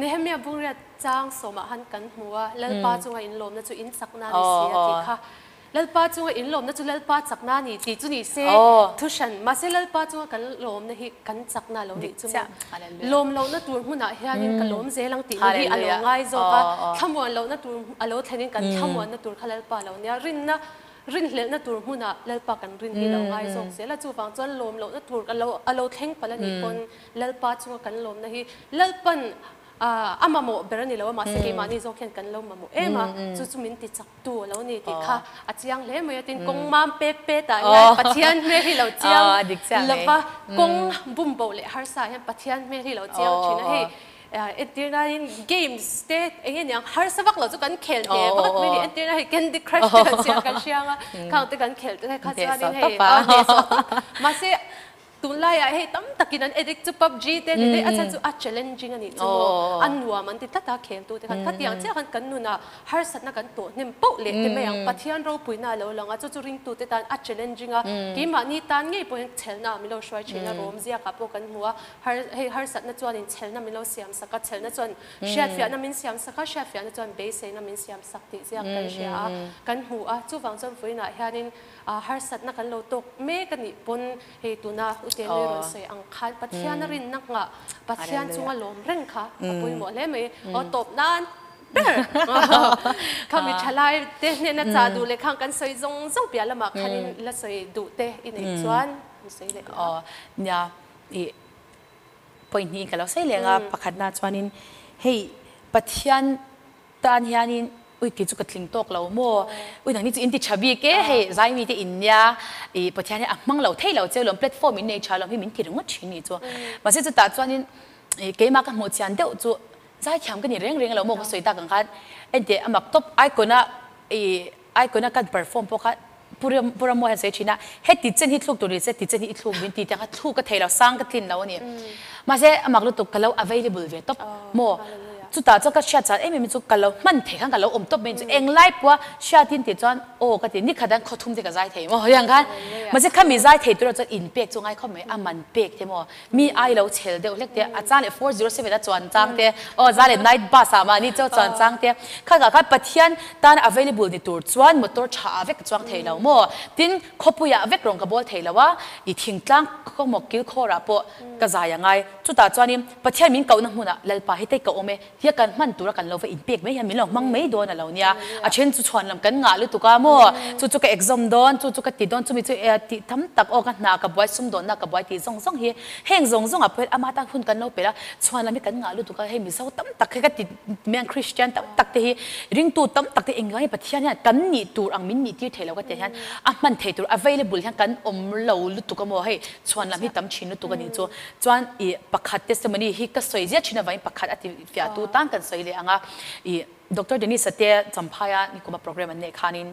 Nehemia Bungriat Chang sawmah han kan hmu a, Lalpa chunga inlawmna chu in chakna ni si a tih kha. Lalpa chunga inlawmna chu Lalpa chakna ni tih chu ni se thu hran. Mahse Lalpa chunga kan lawmna hi kan chakna lo nih chu maw? Lawm lohna tur hmunah hianin ka lawm zel ang tihna hi a lo ngai zawk a, thlamuan lohna tur a lo thlenin kan thlamuanna tur kha Lalpa lo nia. Rinna, rinhlelhna tur hmunah Lalpa kan rin hi lo ngai zawk zel a, chuvang chuan lawm lohna tur a lo thleng palh a nih pawn Lalpa chunga kan lawmna hi Lalpan A mamawh ber a ni lo a, mahse keimahni zawk hian kan lo mamawh em a, chu chu min ti chak tu a lo ni tih kha a chiang hle mai a, tin kawng mam pet pet ah hian Pathian hmel hi lo chiang lova, kawng bum bo leh harsa ah hian Pathian hmel hi lo chiang thin a, hei entir nain games te eng nge niang harsa vak lo chu kan khel hle vak mai a ni, entir na hei Candy Crush te kan siam kan hriang a, khang te kan khel te kha chuanin hei hnehsawh tawp, mahse Tunlaiah hei tam takin an addict chu PUBG te ni daih a chhan chu a challenging a nih chu maw a nuam an ti tlat a kheltu te khan khatiang chiah khan kan nunah harsatna kan tawh hnem poh leh te mai ang Pathian ropuina a lo lang a chu chu ringtute tan a challenging a keimahni tan ngei pawh hian chhelna min lo hruai thin a rawm ziakah pawh kan hmu a har hei harsatna chuanin chhelna min lo siam sak a chhelna chuan hriatfiahna min siam sak a hriatfiahna chuan beiseina min siam sak tih ziak kan hria a kan hmu a chuvang chuan vawiinah hianin Harsatna kan lo tawk mek a nih pawn hei tuna Ute Nui rawn sawi ang khan Pathian a rinna nghah, Pathian chunga lawm reng kha a pawimawh hle mai. Aw tawp nan ber kha mi thalai te hnena chah duh leh khang kan sawi zawng zawng piah lamah khanin la sawi duh te i neih chuan an sawi leh ang. Aw nia i point hnih ka lo sawi leh ang a, pakhatna chuanin hei Pathian Tan hianin ui kei chu ka tling tawk lo maw, ui nangni chu in ti tha bik e, hei zaimi te in nia, i Pathian hi a hmang lo thei lo che lawm, platform in nei tha lawm hi min ti ringawt thin ni chu. Mahse chutah chuanin i keimah ka hmuh chian deuh chu zaithiam ka ni reng reng lo maw ka sawi tak ang khan enteh a mak tawp icon a i icon a kan perform pawh kha Pu Pu Rammawi hian sawi thin a, heti chen hi thluk tur ni se ti chen hi i thluk min ti tiang kha thluk ka thei lo, sang ka tlin lo a ni. Mahse a mak lutuk ka lo available ve tawp maw? Chutah chuan ka hriat chan em em chu ka lo hman thei khan ka lo awm tawp mai chu englai pawha hriatin tih chuan aw ka ti nikhat hian khaw thum te ka zai thei maw hetiang khan mahse khami zai thei turah chuan inpek chu ngai khawp mai a man pek te maw? Mi ai lo chhel deuh hlek te, a chang leh 407 a chuan chang te, aw za leh night bus ah mahni chaw chuan chang te, kha kah khan Pathian tan available ni tur chuan motor tha ah vek ka chuang thei lo maw? Tin, khawpui ah vek rawng ka bawl thei lo a, i thingtlang kawngmawk kilkhawr ah pawh ka zai a ngai. Chutah chuanin Pathian min kohna hmunah Lalpa hi tei ka awm e, tia kan hman tura kan lo va inpek mai hian min lo hmang mai dawn a lo nia. A then chu chhuan lam kan ngah lutuk a maw? Chu chu ka exam dawn, chu chu ka ti dawn, chumi chu e tih tam tak aw ka hna ka buai, sumdawnna ka buai tih zawng zawng hi heng zawng zawngah pawh hian ama tan hun kan lo pel a, chhuan lam hi kan ngah lutuk a, hei Mizo tam tak hi ka ti mai ang Kristian tam tak te hi ringtu tam tak te engvang hi Pathian hian kan nih tur ang min nih tir thei lo ka tih hian a hman thei tur available hian kan awm lo lutuk a maw hei chhuan lam hi tam thin lutuk a nih chu. Chuan i pakhat testimony hi ka sawi ziah thin avangin pakhat a ti fiah tu tan kan sawi leh ang a, i Doctor Dennis-a te Champhaia nikuma program an neih khanin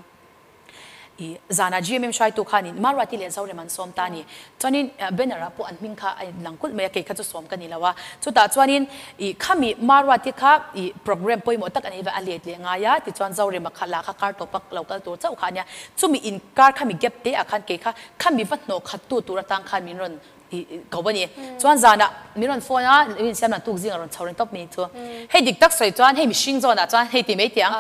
I zana GMM hruaitu khanin Maruati leh Zorem an sawm ta a ni. Chuanin banner ah pawh an hming kha a in lang kulh mai a, kei kha chu sawm ka ni lo a. Chutah chuanin i khami Maruati kha i program pawimawh tak a nei va, a let leh ngai a, tichuan Zorema kha lah kha kar tawpa lo kal tur chauh kha a nia. Chumi inkar khami gap te ah khan kei kha khami va hnawh khat tu tur atang khan min rawn i ko a ni. Chuan zanah min rawn phone a, min siam dan tuk zingah rawn chho reng tawp mai chu. Hei dik tak sawi chuan hei mihring zawnah chuan hei ti mai tih ang.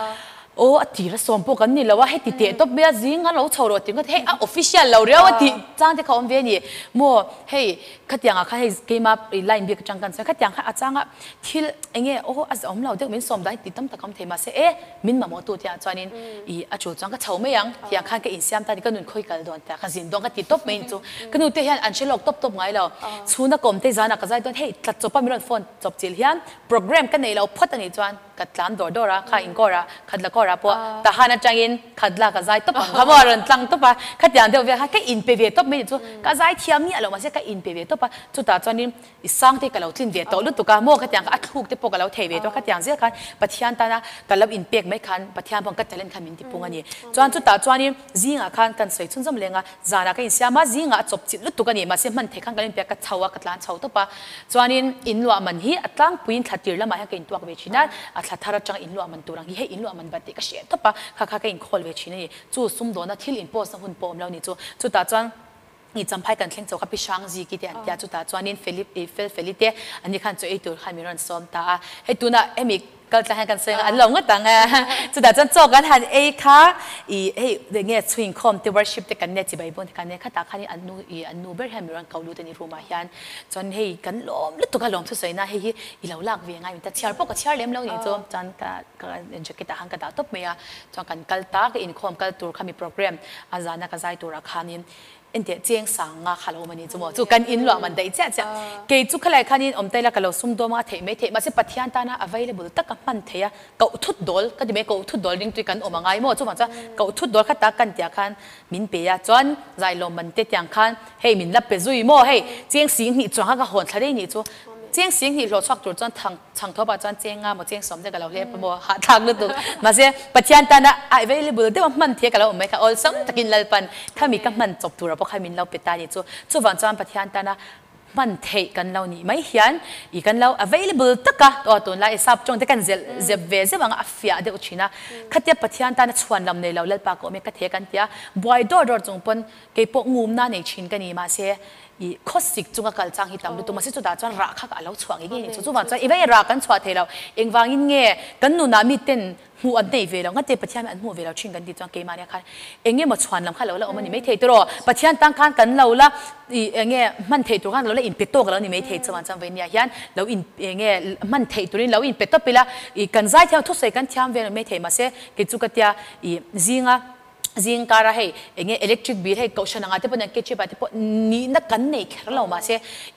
Aw a tir a sawm pawh kan ni lo a, heti teh tawp mai a zing a lo chho rawh tih ngawt hei a official lo riau a tih chang te kha awm ve a ni. Maw hei khatiang ah khan hei keima line bik atang kan sawi khatiang khan a chang a thil eng nge aw a awm lo deuh min sawm dan hi ti tam tak awm thei mahse e min mamawh tu te ah chuanin ih a tul chuan ka chho mai ang tiang khan ka insiam ta a ni ka nun khawi kal dawn ta ka zin dawn ka ti tawp mai chu ka nu te hian an hre lawk tawp tawp ngai lo chhuna ka awm te zan ah ka zai dawn hei tlat chawp a min rawn phone chawp chilh hian program ka nei lo phawt a nih chuan Ka tlan dawr dawr a, kha inkawr ah, khatla kawr ah pawh Tahan atangin khatla ka zai tawp ang kha maw a rawn tlang tawp a, khatiang deuh vel khan ka inpe ve tawp mai ni chu, ka zai thiam miah lo mahse ka inpe ve tawp a, chutah chuanin i sang te ka lo tlin ve tawh lutuk a maw khatiang kha a thluk te pawh ka lo thei ve tawh a, khatiang zel khan Pathian tana ka lo inpek mai khan Pathian pawh ka talent khan min tipung a ni. Chuan chutah chuanin zingah khan kan sawi chhunzawm leng a, zanah ka insiam a, zingah a chawp chilh lutuk a ni mahse hman thei khan ka lo inpe a, ka chho a, ka tlan chho tawp a. Chuanin in luah man hi a tlangpuiin thla tir lamah hian ka intuak ve thin a, a thla thar atanga in luah man tur ang hi hei in luah man bat tih ka hriat tawp a, kha kha ka inkhawl ve thin a ni. Chu sumdawna thil in post na hun pawh awm lo ni chu. Chutah chuan i champhai kan thleng chho kha Pi Hrangziki te an tia, chutah chuanin Feli fel Feli te an ni khan chaw ei tur khan min rawn sawm ta a. Hei tunah hemi Kal tlang hian kan sawi ang a, an lo ngawt ang a. Chutah chuan chaw kan han ei kha ih hei eng nge chhuinkhawm te worship te kan nei chibai bawn te kan nei khatah khan an nu ih an nu ber hian mi rawn ko lut a ni room ah hian. Chuan hei kan lawm lutuk a lawm thusawi na hei hi i lo lak ve ngai min ta chhiar pawh ka chhiar lem lo ni chu. Chuan ka ka jacket ah khan ka dah tawp mai a. Chuan kan kal ta ka inkhawm kal tur kha mi program a zana ka zai turah khanin Enteh cheng sang nga kha lo awm a ni chu maw? Chu kan in luah man daih chiah chiah. Kei chu khalai khanin awm taila ka lo sum dawm a, theih mai theih. Mahse Pathian tana available taka hman theih a, koh thut dawl ka ti mai, koh thut dawl ringtui kan awm a ngai maw? Chuvang chuan koh thut dawl kha tak kan tih ah khan min pe a, chuan zailawm man te tiang khan hei min la pe zui maw? Hei cheng sing hnih chuang kha ka hawn thla daih nih chu. Cheng sing hnih hlawh chhuak tur chuan thang Chhang thawp ah chuan cheng nga maw cheng sawm te ka lo hlep a maw hahthlak lutuk. Mahse Pathian tana a available deuh a hman thei ka lo awm mai kha awlsam takin Lalpan khami ka hman chawp tura pawh khan min lo pe ta ni chu. Chuvang chuan Pathian tana hman theih kan lo nih mai hian i kan lo available taka aw tunlai i sap tawng te kan zelh zep ve zeuh ang a a fiah deuh thin a. Khatia Pathian tana chhuan lam nei lo Lalpa ka awm e ka thei a kan tia buai dawr dawr chung pawn Keipawh ngumna nei thin ka ni mahse i khawsik chunga kal chang hi tam lutuk mahse chutah chuan rah kha a lo chhuah ngei ngei a ni chu. Chuvang chuan i vei rah kan chhuah thei lo engvangin nge kan nunah miten hmuh an nei ve lo ngate Pathian an hmuh ve lo thin kan tih chuan keimahnia khan eng emaw chhuan lam kha lo la awm a ni maithei tiraw Pathian tan khan kan lo la i eng nge hman theih tur khan lo la inpe tawk lo ni maithei chuvang chuan veinia hian lo in eng nge hman theih turin lo inpe tawp ila i kan zaithiam thusawi kan thiam ve lo maithei mahse kei chu ka tia i zinga Zing kara hei enge electric bill hei kohhran anga te pawh nia ketchup ah te pawh nihna kan nei kher lo mahse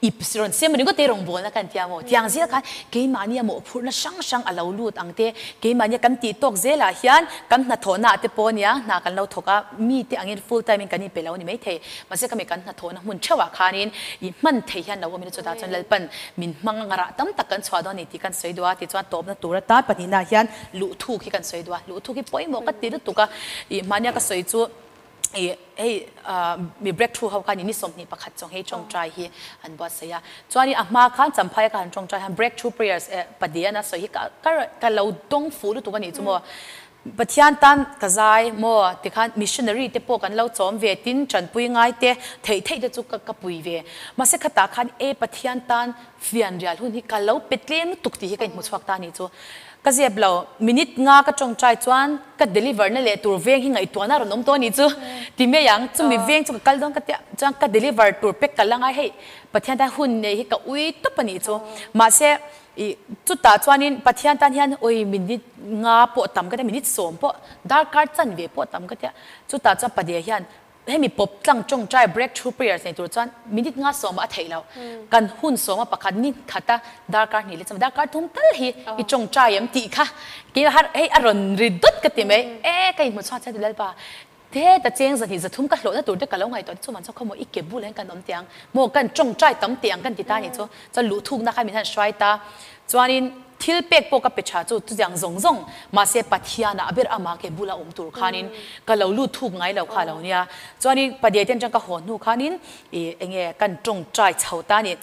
ip rawn siam ringawt te rawngbawlna kan tia maw tiang zel khan keimahnia mawhphurhna hrang hrang a lo lut ang te keimahnia kan tih tawk zelah hian kan hnathawhna ah te pawh nia hna kan lo thawk a mi te angin full time in kan inpe lo a ni maithei mahse khami kan hnathawhna hmun theuh ah khanin i hman thei hian lo awm in chutah chuan Lalpan min hmang anga rah tam tak kan chhuah dawn a ni tih kan sawi duh a tichuan tawpna tur atan pahnihna ah hian Luhthuk hi kan sawi duh a, luhthuk hi pawimawh ka ti lutuk a, ih hmania ka sawi chu ih hei mi breakthrough ho khan ih ni 21 chawng hei tawngtai hi an buatsaih a, chuanin a hma khan Champhai kha han tawngtai han breakthrough prayers eh Padian a sawi hi ka ka ka lo dawng fuh lutuk a nih chu maw, Pathian tan ka zai maw tikhan missionary te pawh kan lo chawm ve tin tanpui ngai te theih theih te chu ka ka pui ve, mahse khatah khan e Pathian tan fian rial hun hi ka lo pe tlem lutuk tih hi ka inhmu chhuak ta a nih chu. Ka zep lo, minute nga ka tawngtai chuan ka deliver na leh tur veng hi ngaihtuahna a rawn awm tawh a nih chu ti mai ang, chumi veng chu ka kal dawn ka tia chuan ka deliver tur pek ka la ngai hei Pathian tan hun nei hi ka ui tawp a nih chu mahse ih chutah chuanin Pathian tan hian ui minute nga pawh tam ka tia minute sawm pawh darkar chanve pawh tam ka tia chutah chuan Padea hian Hemi pawp tlang tawngtai breakthrough prayers nei tur chuan minute nga sawmah a theih loh. Kan hun sawma pakhat ni khata darkar hnih leh chuan darkar thum tal hi i tawngtai em tih kha keimah har hei a rawn ri dawt ka ti mai. E ka inhmu chhuak chiang ti Lalpa heta cheng zahnih zathum ka hlawhna tur te ka lo ngaihtuah te chuan chuan khawmaw i ke bul hian kan awm teh ang maw kan tawngtai tam teh ang kan ti ta nih chu chuan luhthukna kha min han hruai ta chuanin. thil pek pawh ka pe tha chu chutiang zawng zawng mahse Pathian ah ber ama ke bula awm tur khanin ka lo lut thuk ngai lo kha lo nia. Chuanin Padye te atang ka haw hnu khanin ih enge kan tawngtai chho ta ni.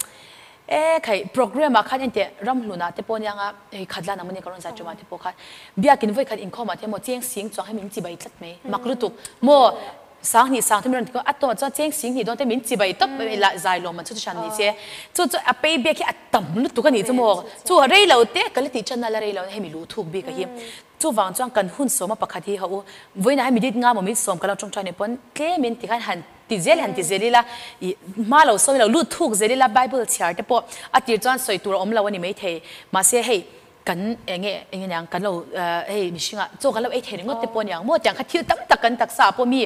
E khai program ah khan enteh ramhlun ah te pawh anianga hei khatla nang mawni ka rawn zai ṭum ah te pawh khan biakin vawi khat inkhawm ah te emaw cheng sing chuang hi min chibai tlat mai mak lutuk maw Sanghnih sang te min rawn ti a tawh chuan cheng singhnih dawn te min chibai tawp mai la zai lawm an chu chu hran ni che chu chu a pay back hi a tam lutuk a nih chu maw chu a rei lo te ka la tih than a la rei lo hemi luh thuk bik a hi chuvang chuan kan hun sawma pakhat hi ho u vawiinah hemi dit nga maw min sawm ka lo tawngtai nih pawn tlem in tikhan han ti zel han ti zel ila ih hma lo sawi lo lut thuk zel ila bible chhiar te pawh a tir chuan sawi tur a awm lo a ni maithei mahse hei Kan enge enge niang kan lo hei mihringah chaw kan lo ei thei ringawt te pawh aniang maw tiang kha thil tam tak kan taksa ah pawh mi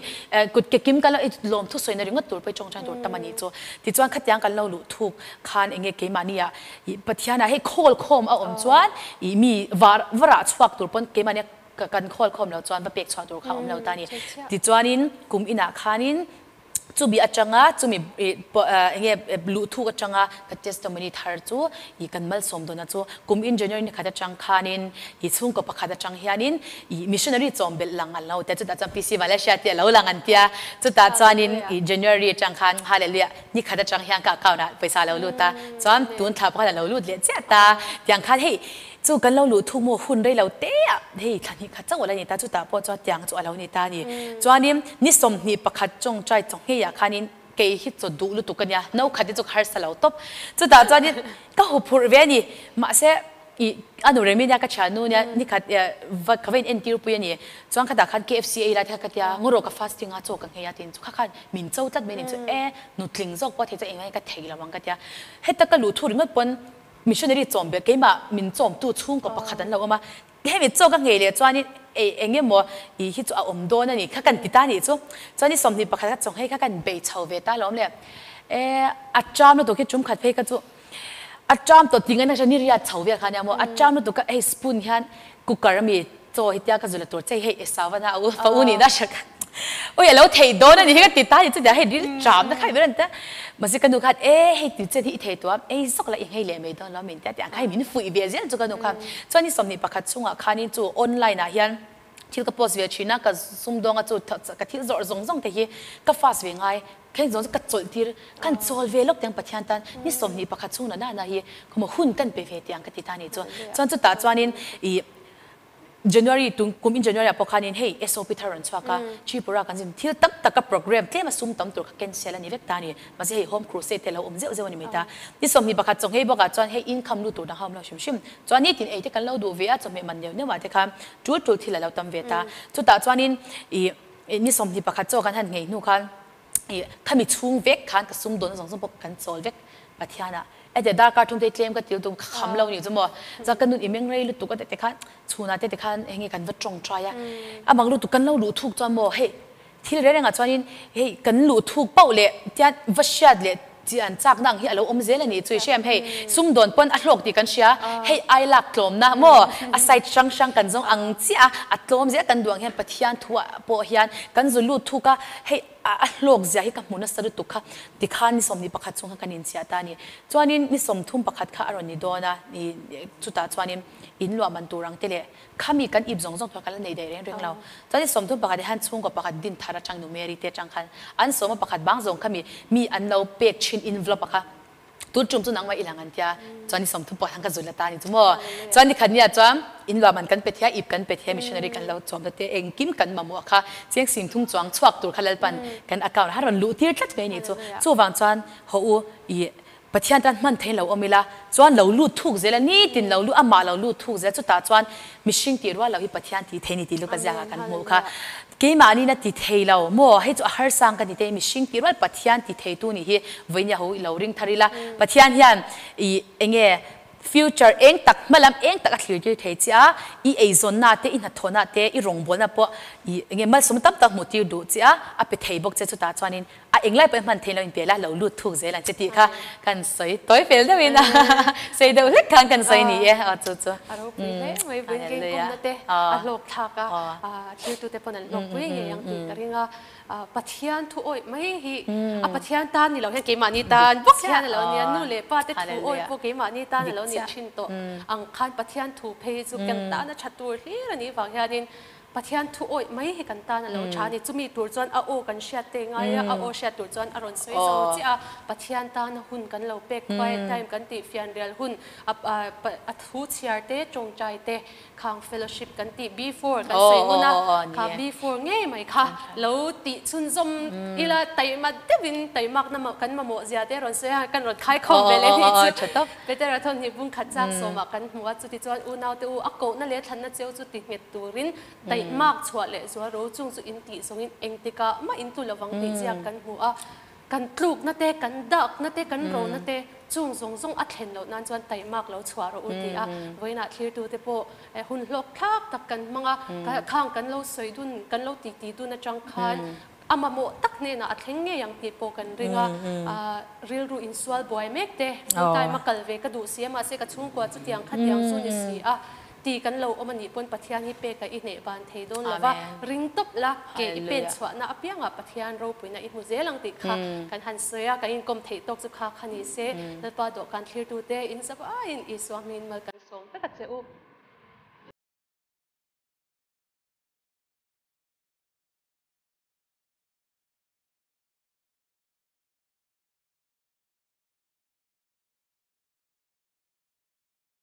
kut ke kim kan lo ei lawm thu sawina ringawt tur pawh i tawngtai tur tam a nih chu. Tichuan khatiang kan lo luh thuk khan enge keimahni ah ih Pathian ah hei khawl khawm a awm chuan ih mi var varah chhuak tur pawn keimahni ah kan khawl khawm lo chuan va pek chhuah tur kha a awm lo ta a ni. Tichuanin kum inah khanin Chumi atanga, chumi enge luhthuk atanga ka testimony thar chu i kan malsawm dawna chu kum in January ni khat atang khanin i chhungkaw pakhat atang hianin i missionary chawm belh lang an lo tia chutah chuan PC Malaysia te a lo lang an tia chutah chuanin i January atang khan hallelujah ni khat atang hian ka account ah pawisa a lo lut a chuan tun thla pakhat a lo lut leh chiah ta tiang khan hei Chu kan lo luh thuk maw hun rei lo te ah hei thla hnih khat chauh a la ni ta, chutah pawh chuan tiang chu a lo ni ta a ni. Chuanin ni 21 tawngtai chaw nghei ah khanin kei hi chaw duh lutuk a nia, no khat hi chu ka harsa lo tawp. Chutah chuanin ka huphurh ve a ni, mahse ih a nu remi nia ka thiannu nia ni khat va ka va in entir pui a ni. Chuan khatah khan KFC ei lai te kha ka tia, ngaw rawh ka fasting a chaw ka nghei a tiin chu kha khan min cho tlat mai a ni chu e nutling zawk pawh thei chu engah nge ka thei lo ang ka tia. Heta ka luh thu ringawt pawn Missionary chawm ber keimah min chawmtu chhungkaw pakhat an lo awm a, hemi chaw ka nghei leh chuanin ei eng emaw ih hi chu a awm dawn a ni kha kan ti ta nih chu. Chuan i 21 kha chaw nghei kha kan bei chho ve ta lawm le. E a ṭam lutuk hi ṭum khat phei kha chu a ṭam tawh ting a nia ni riat chho vel kha ania maw a ṭam lutuk kha hei spoon hian cooker ami chaw hi tia ka zula tur che hei Esauva a u fa u nihna hria kha ui a lo thei dawn a ni hi ka ti ta ni chutia hei ril ṭam na kha i ber a ni ta mahse ka nu khan e hei ti chet hi i thei tawh a ei zawk la i nghei leh mai dawn lo min tia tih ang kha hei min fuih ve zel chu ka nu khan chuan ni 21 chungah khanin chu online ah hian thil ka post ve thin a ka sumdawnga chu ka thil zawrh zawng zawng te hi ka fast ve ngai Keng zawng chu ka chawlh tir, kan chawl ve lawk tiang Pathian tan ni 21 chhung na na hi khawmaw hun kan pe ve tiang ka ti ta ni chu. Chuan chutah chuanin ih January tung kum in January ah pawh khanin hei SOP thar rawn chhuak a, Tripura kan zin thil tak taka program tlem a sum tam tur kha cancel a ni vek ta ni. Mahse hei Home Crusade te lo awm zeuh zeuh a ni mai ta. Ni 21 chaw nghei bawkah chuan hei income lut tur dang kha awm lo hrim hrim. Chuan nitin ei te kan lo duh ve a, chawhmeh man neuh neuh ah te khan tul tul thil a lo tam ve ta. Chutah chuanin ih ni 21 chaw kan han nghei hnu khan ih khami chhung vek khan ka sum dawn zawng zawng pawh kan chawl vek Pathian ah ete darkar thum te tlem ka til tum ka kham lo nih chu maw chuan ka nun i meng rei lutuk a te khan chhunah te te khan enge kan va tawngtai a a mang lutuk kan lo luh thuk chuan maw hei thil reng rengah chuanin hei kan luh thuk pauh leh tian va hriat leh Chian chakna ang hi a lo awm zel a nih chu i hriam hei sumdawn pawn a hlawk tih kan hria hei ai lak tlawmna maw a side hrang hrang kan zawng ang chiah a a tlawm zel kan duh ang hian Pathian thu ah pawh hian kan zu lut thuk a hei a hlawk zia hi ka hmu nasa lutuk kha tikhan ni 11 chung kha kan inchhiah ta a ni chuanin ni 31 kha a rawn ni dawn a ni chutah chuanin in luah man tur ang te leh Khami kan ip zawng zawng tur kan la nei daih reng reng lo. Chuan i 31 ah hian chhungkaw pakhat din thar atang nu Mary te atang khan an sawma pakhat bang zawng khami mi an lo pek thin envelope a kha tun tum chu nangmah i lang an tia chuan i 31 han ka zul ata ni chu maw. Chuan nikhat nia chuan in luah man kan pe thei a ip kan pe thei a missionary kan lo chawm ta te engkim kan mamawh kha cheng singthum chuang chhuak tur kha Lalpan kan account ah a rawn luh tir tlat mai ni chu. Chuvang chuan haw u i Pathian tan hman thei lo awm ila chuan lo lut thuk zel a, nitin lo lut, amah lo lut thuk zel, chutah chuan mihring tih rual lo hi Pathian tih thei ni tih Luka ziakah kan hmuh kha. Keimahni na ti thei lo maw, hei chu a harsang ka ni te, mihring tih rual Pathian ti theitu nih hi vawinia ho i lo ring thar ila, Pathian hian i enge future eng tak hmalam eng tak a thlir tir thei che a, i eizawnna te, i hnathawhna te, i rawngbawlna pawh i enge malsawmna tam tak hmuh tir duh che a, a pe thei bawk che chutah chuanin A englai pawh i hman theih lo in piah la lo lut thuk zel ang che tih kha kan sawi tawi fel deuhin a sawi deuh hlek khan kan sawi ni e aw chu chu A ropui hle mai Vawiin keng Hallelujah. na te a hlawk thlak a, thirtute pawn an hlawkpui ngei ang tih ka ring a. Pathian thu awih mai hi a Pathian tan ni lo hian keimahni tan bawk hian a lo nia, nu leh pa te thu awih pawh keimahni tan a lo ni thin tawh ang khan Pathian thu phei hi chu kan tan a tha tur hlir a nih vang hianin Pathian thu awih mai hi kan tan a lo tha a ni. Chumi tur chuan a aw kan hriat te ngai a, a aw hriat tur chuan a rawn sawi zo chiah a, Pathian tana hun kan lo pek quiet time kan tih fianrial hun a thu chhiar te tawngtai te Khang fellowship kan tih before kan sawi ngun a, kha before ngei mai kha lo tih chhunzawm ila taima deuhin taimakna kan mamawh zia te rawn sawi a, kan rawn khai khawm ve leh ni chu. Petera thawn hi bung khat chak sawmah kan hmu a, chuti chuan unaute u a kohna leh thlanna cheu chu ti nghet turin taimak chhuah leh zual ro chung chu in tih zawngin engtikah mah in tlu lovang tih ziak kan hmu a. Kan tlukna te, kan dakna te, kan rona te chung zawng zawng a thlen loh nan chuan taimak lo chhuah rawh u ti a, vawiinah thlirtute pawh hun hlawk thlak tak kan hmang a, khang kan lo sawi dun, kan lo titi dun atang khan a mamawh tak hnenah a thleng ngei ang tih pawh kan ring a, rilru insual buai mek te, full time a kal ve ka duh si a, mahse ka chhungkua chutiang khatiang chu ni si a. Ti kan lo awm a nih pawn Pathian hi peka i hneh ban thei dawn lo va, ring tawp la, ke i pen chhuahna apiangah Pathian ropuina i hmu zel ang tih kha kan han sawi a, kan inkawm theih tawk chu kha kha ni se, Lalpa dawhkan thlirtute in zavaiin Isua hmingin mal kan sawm vek a che u.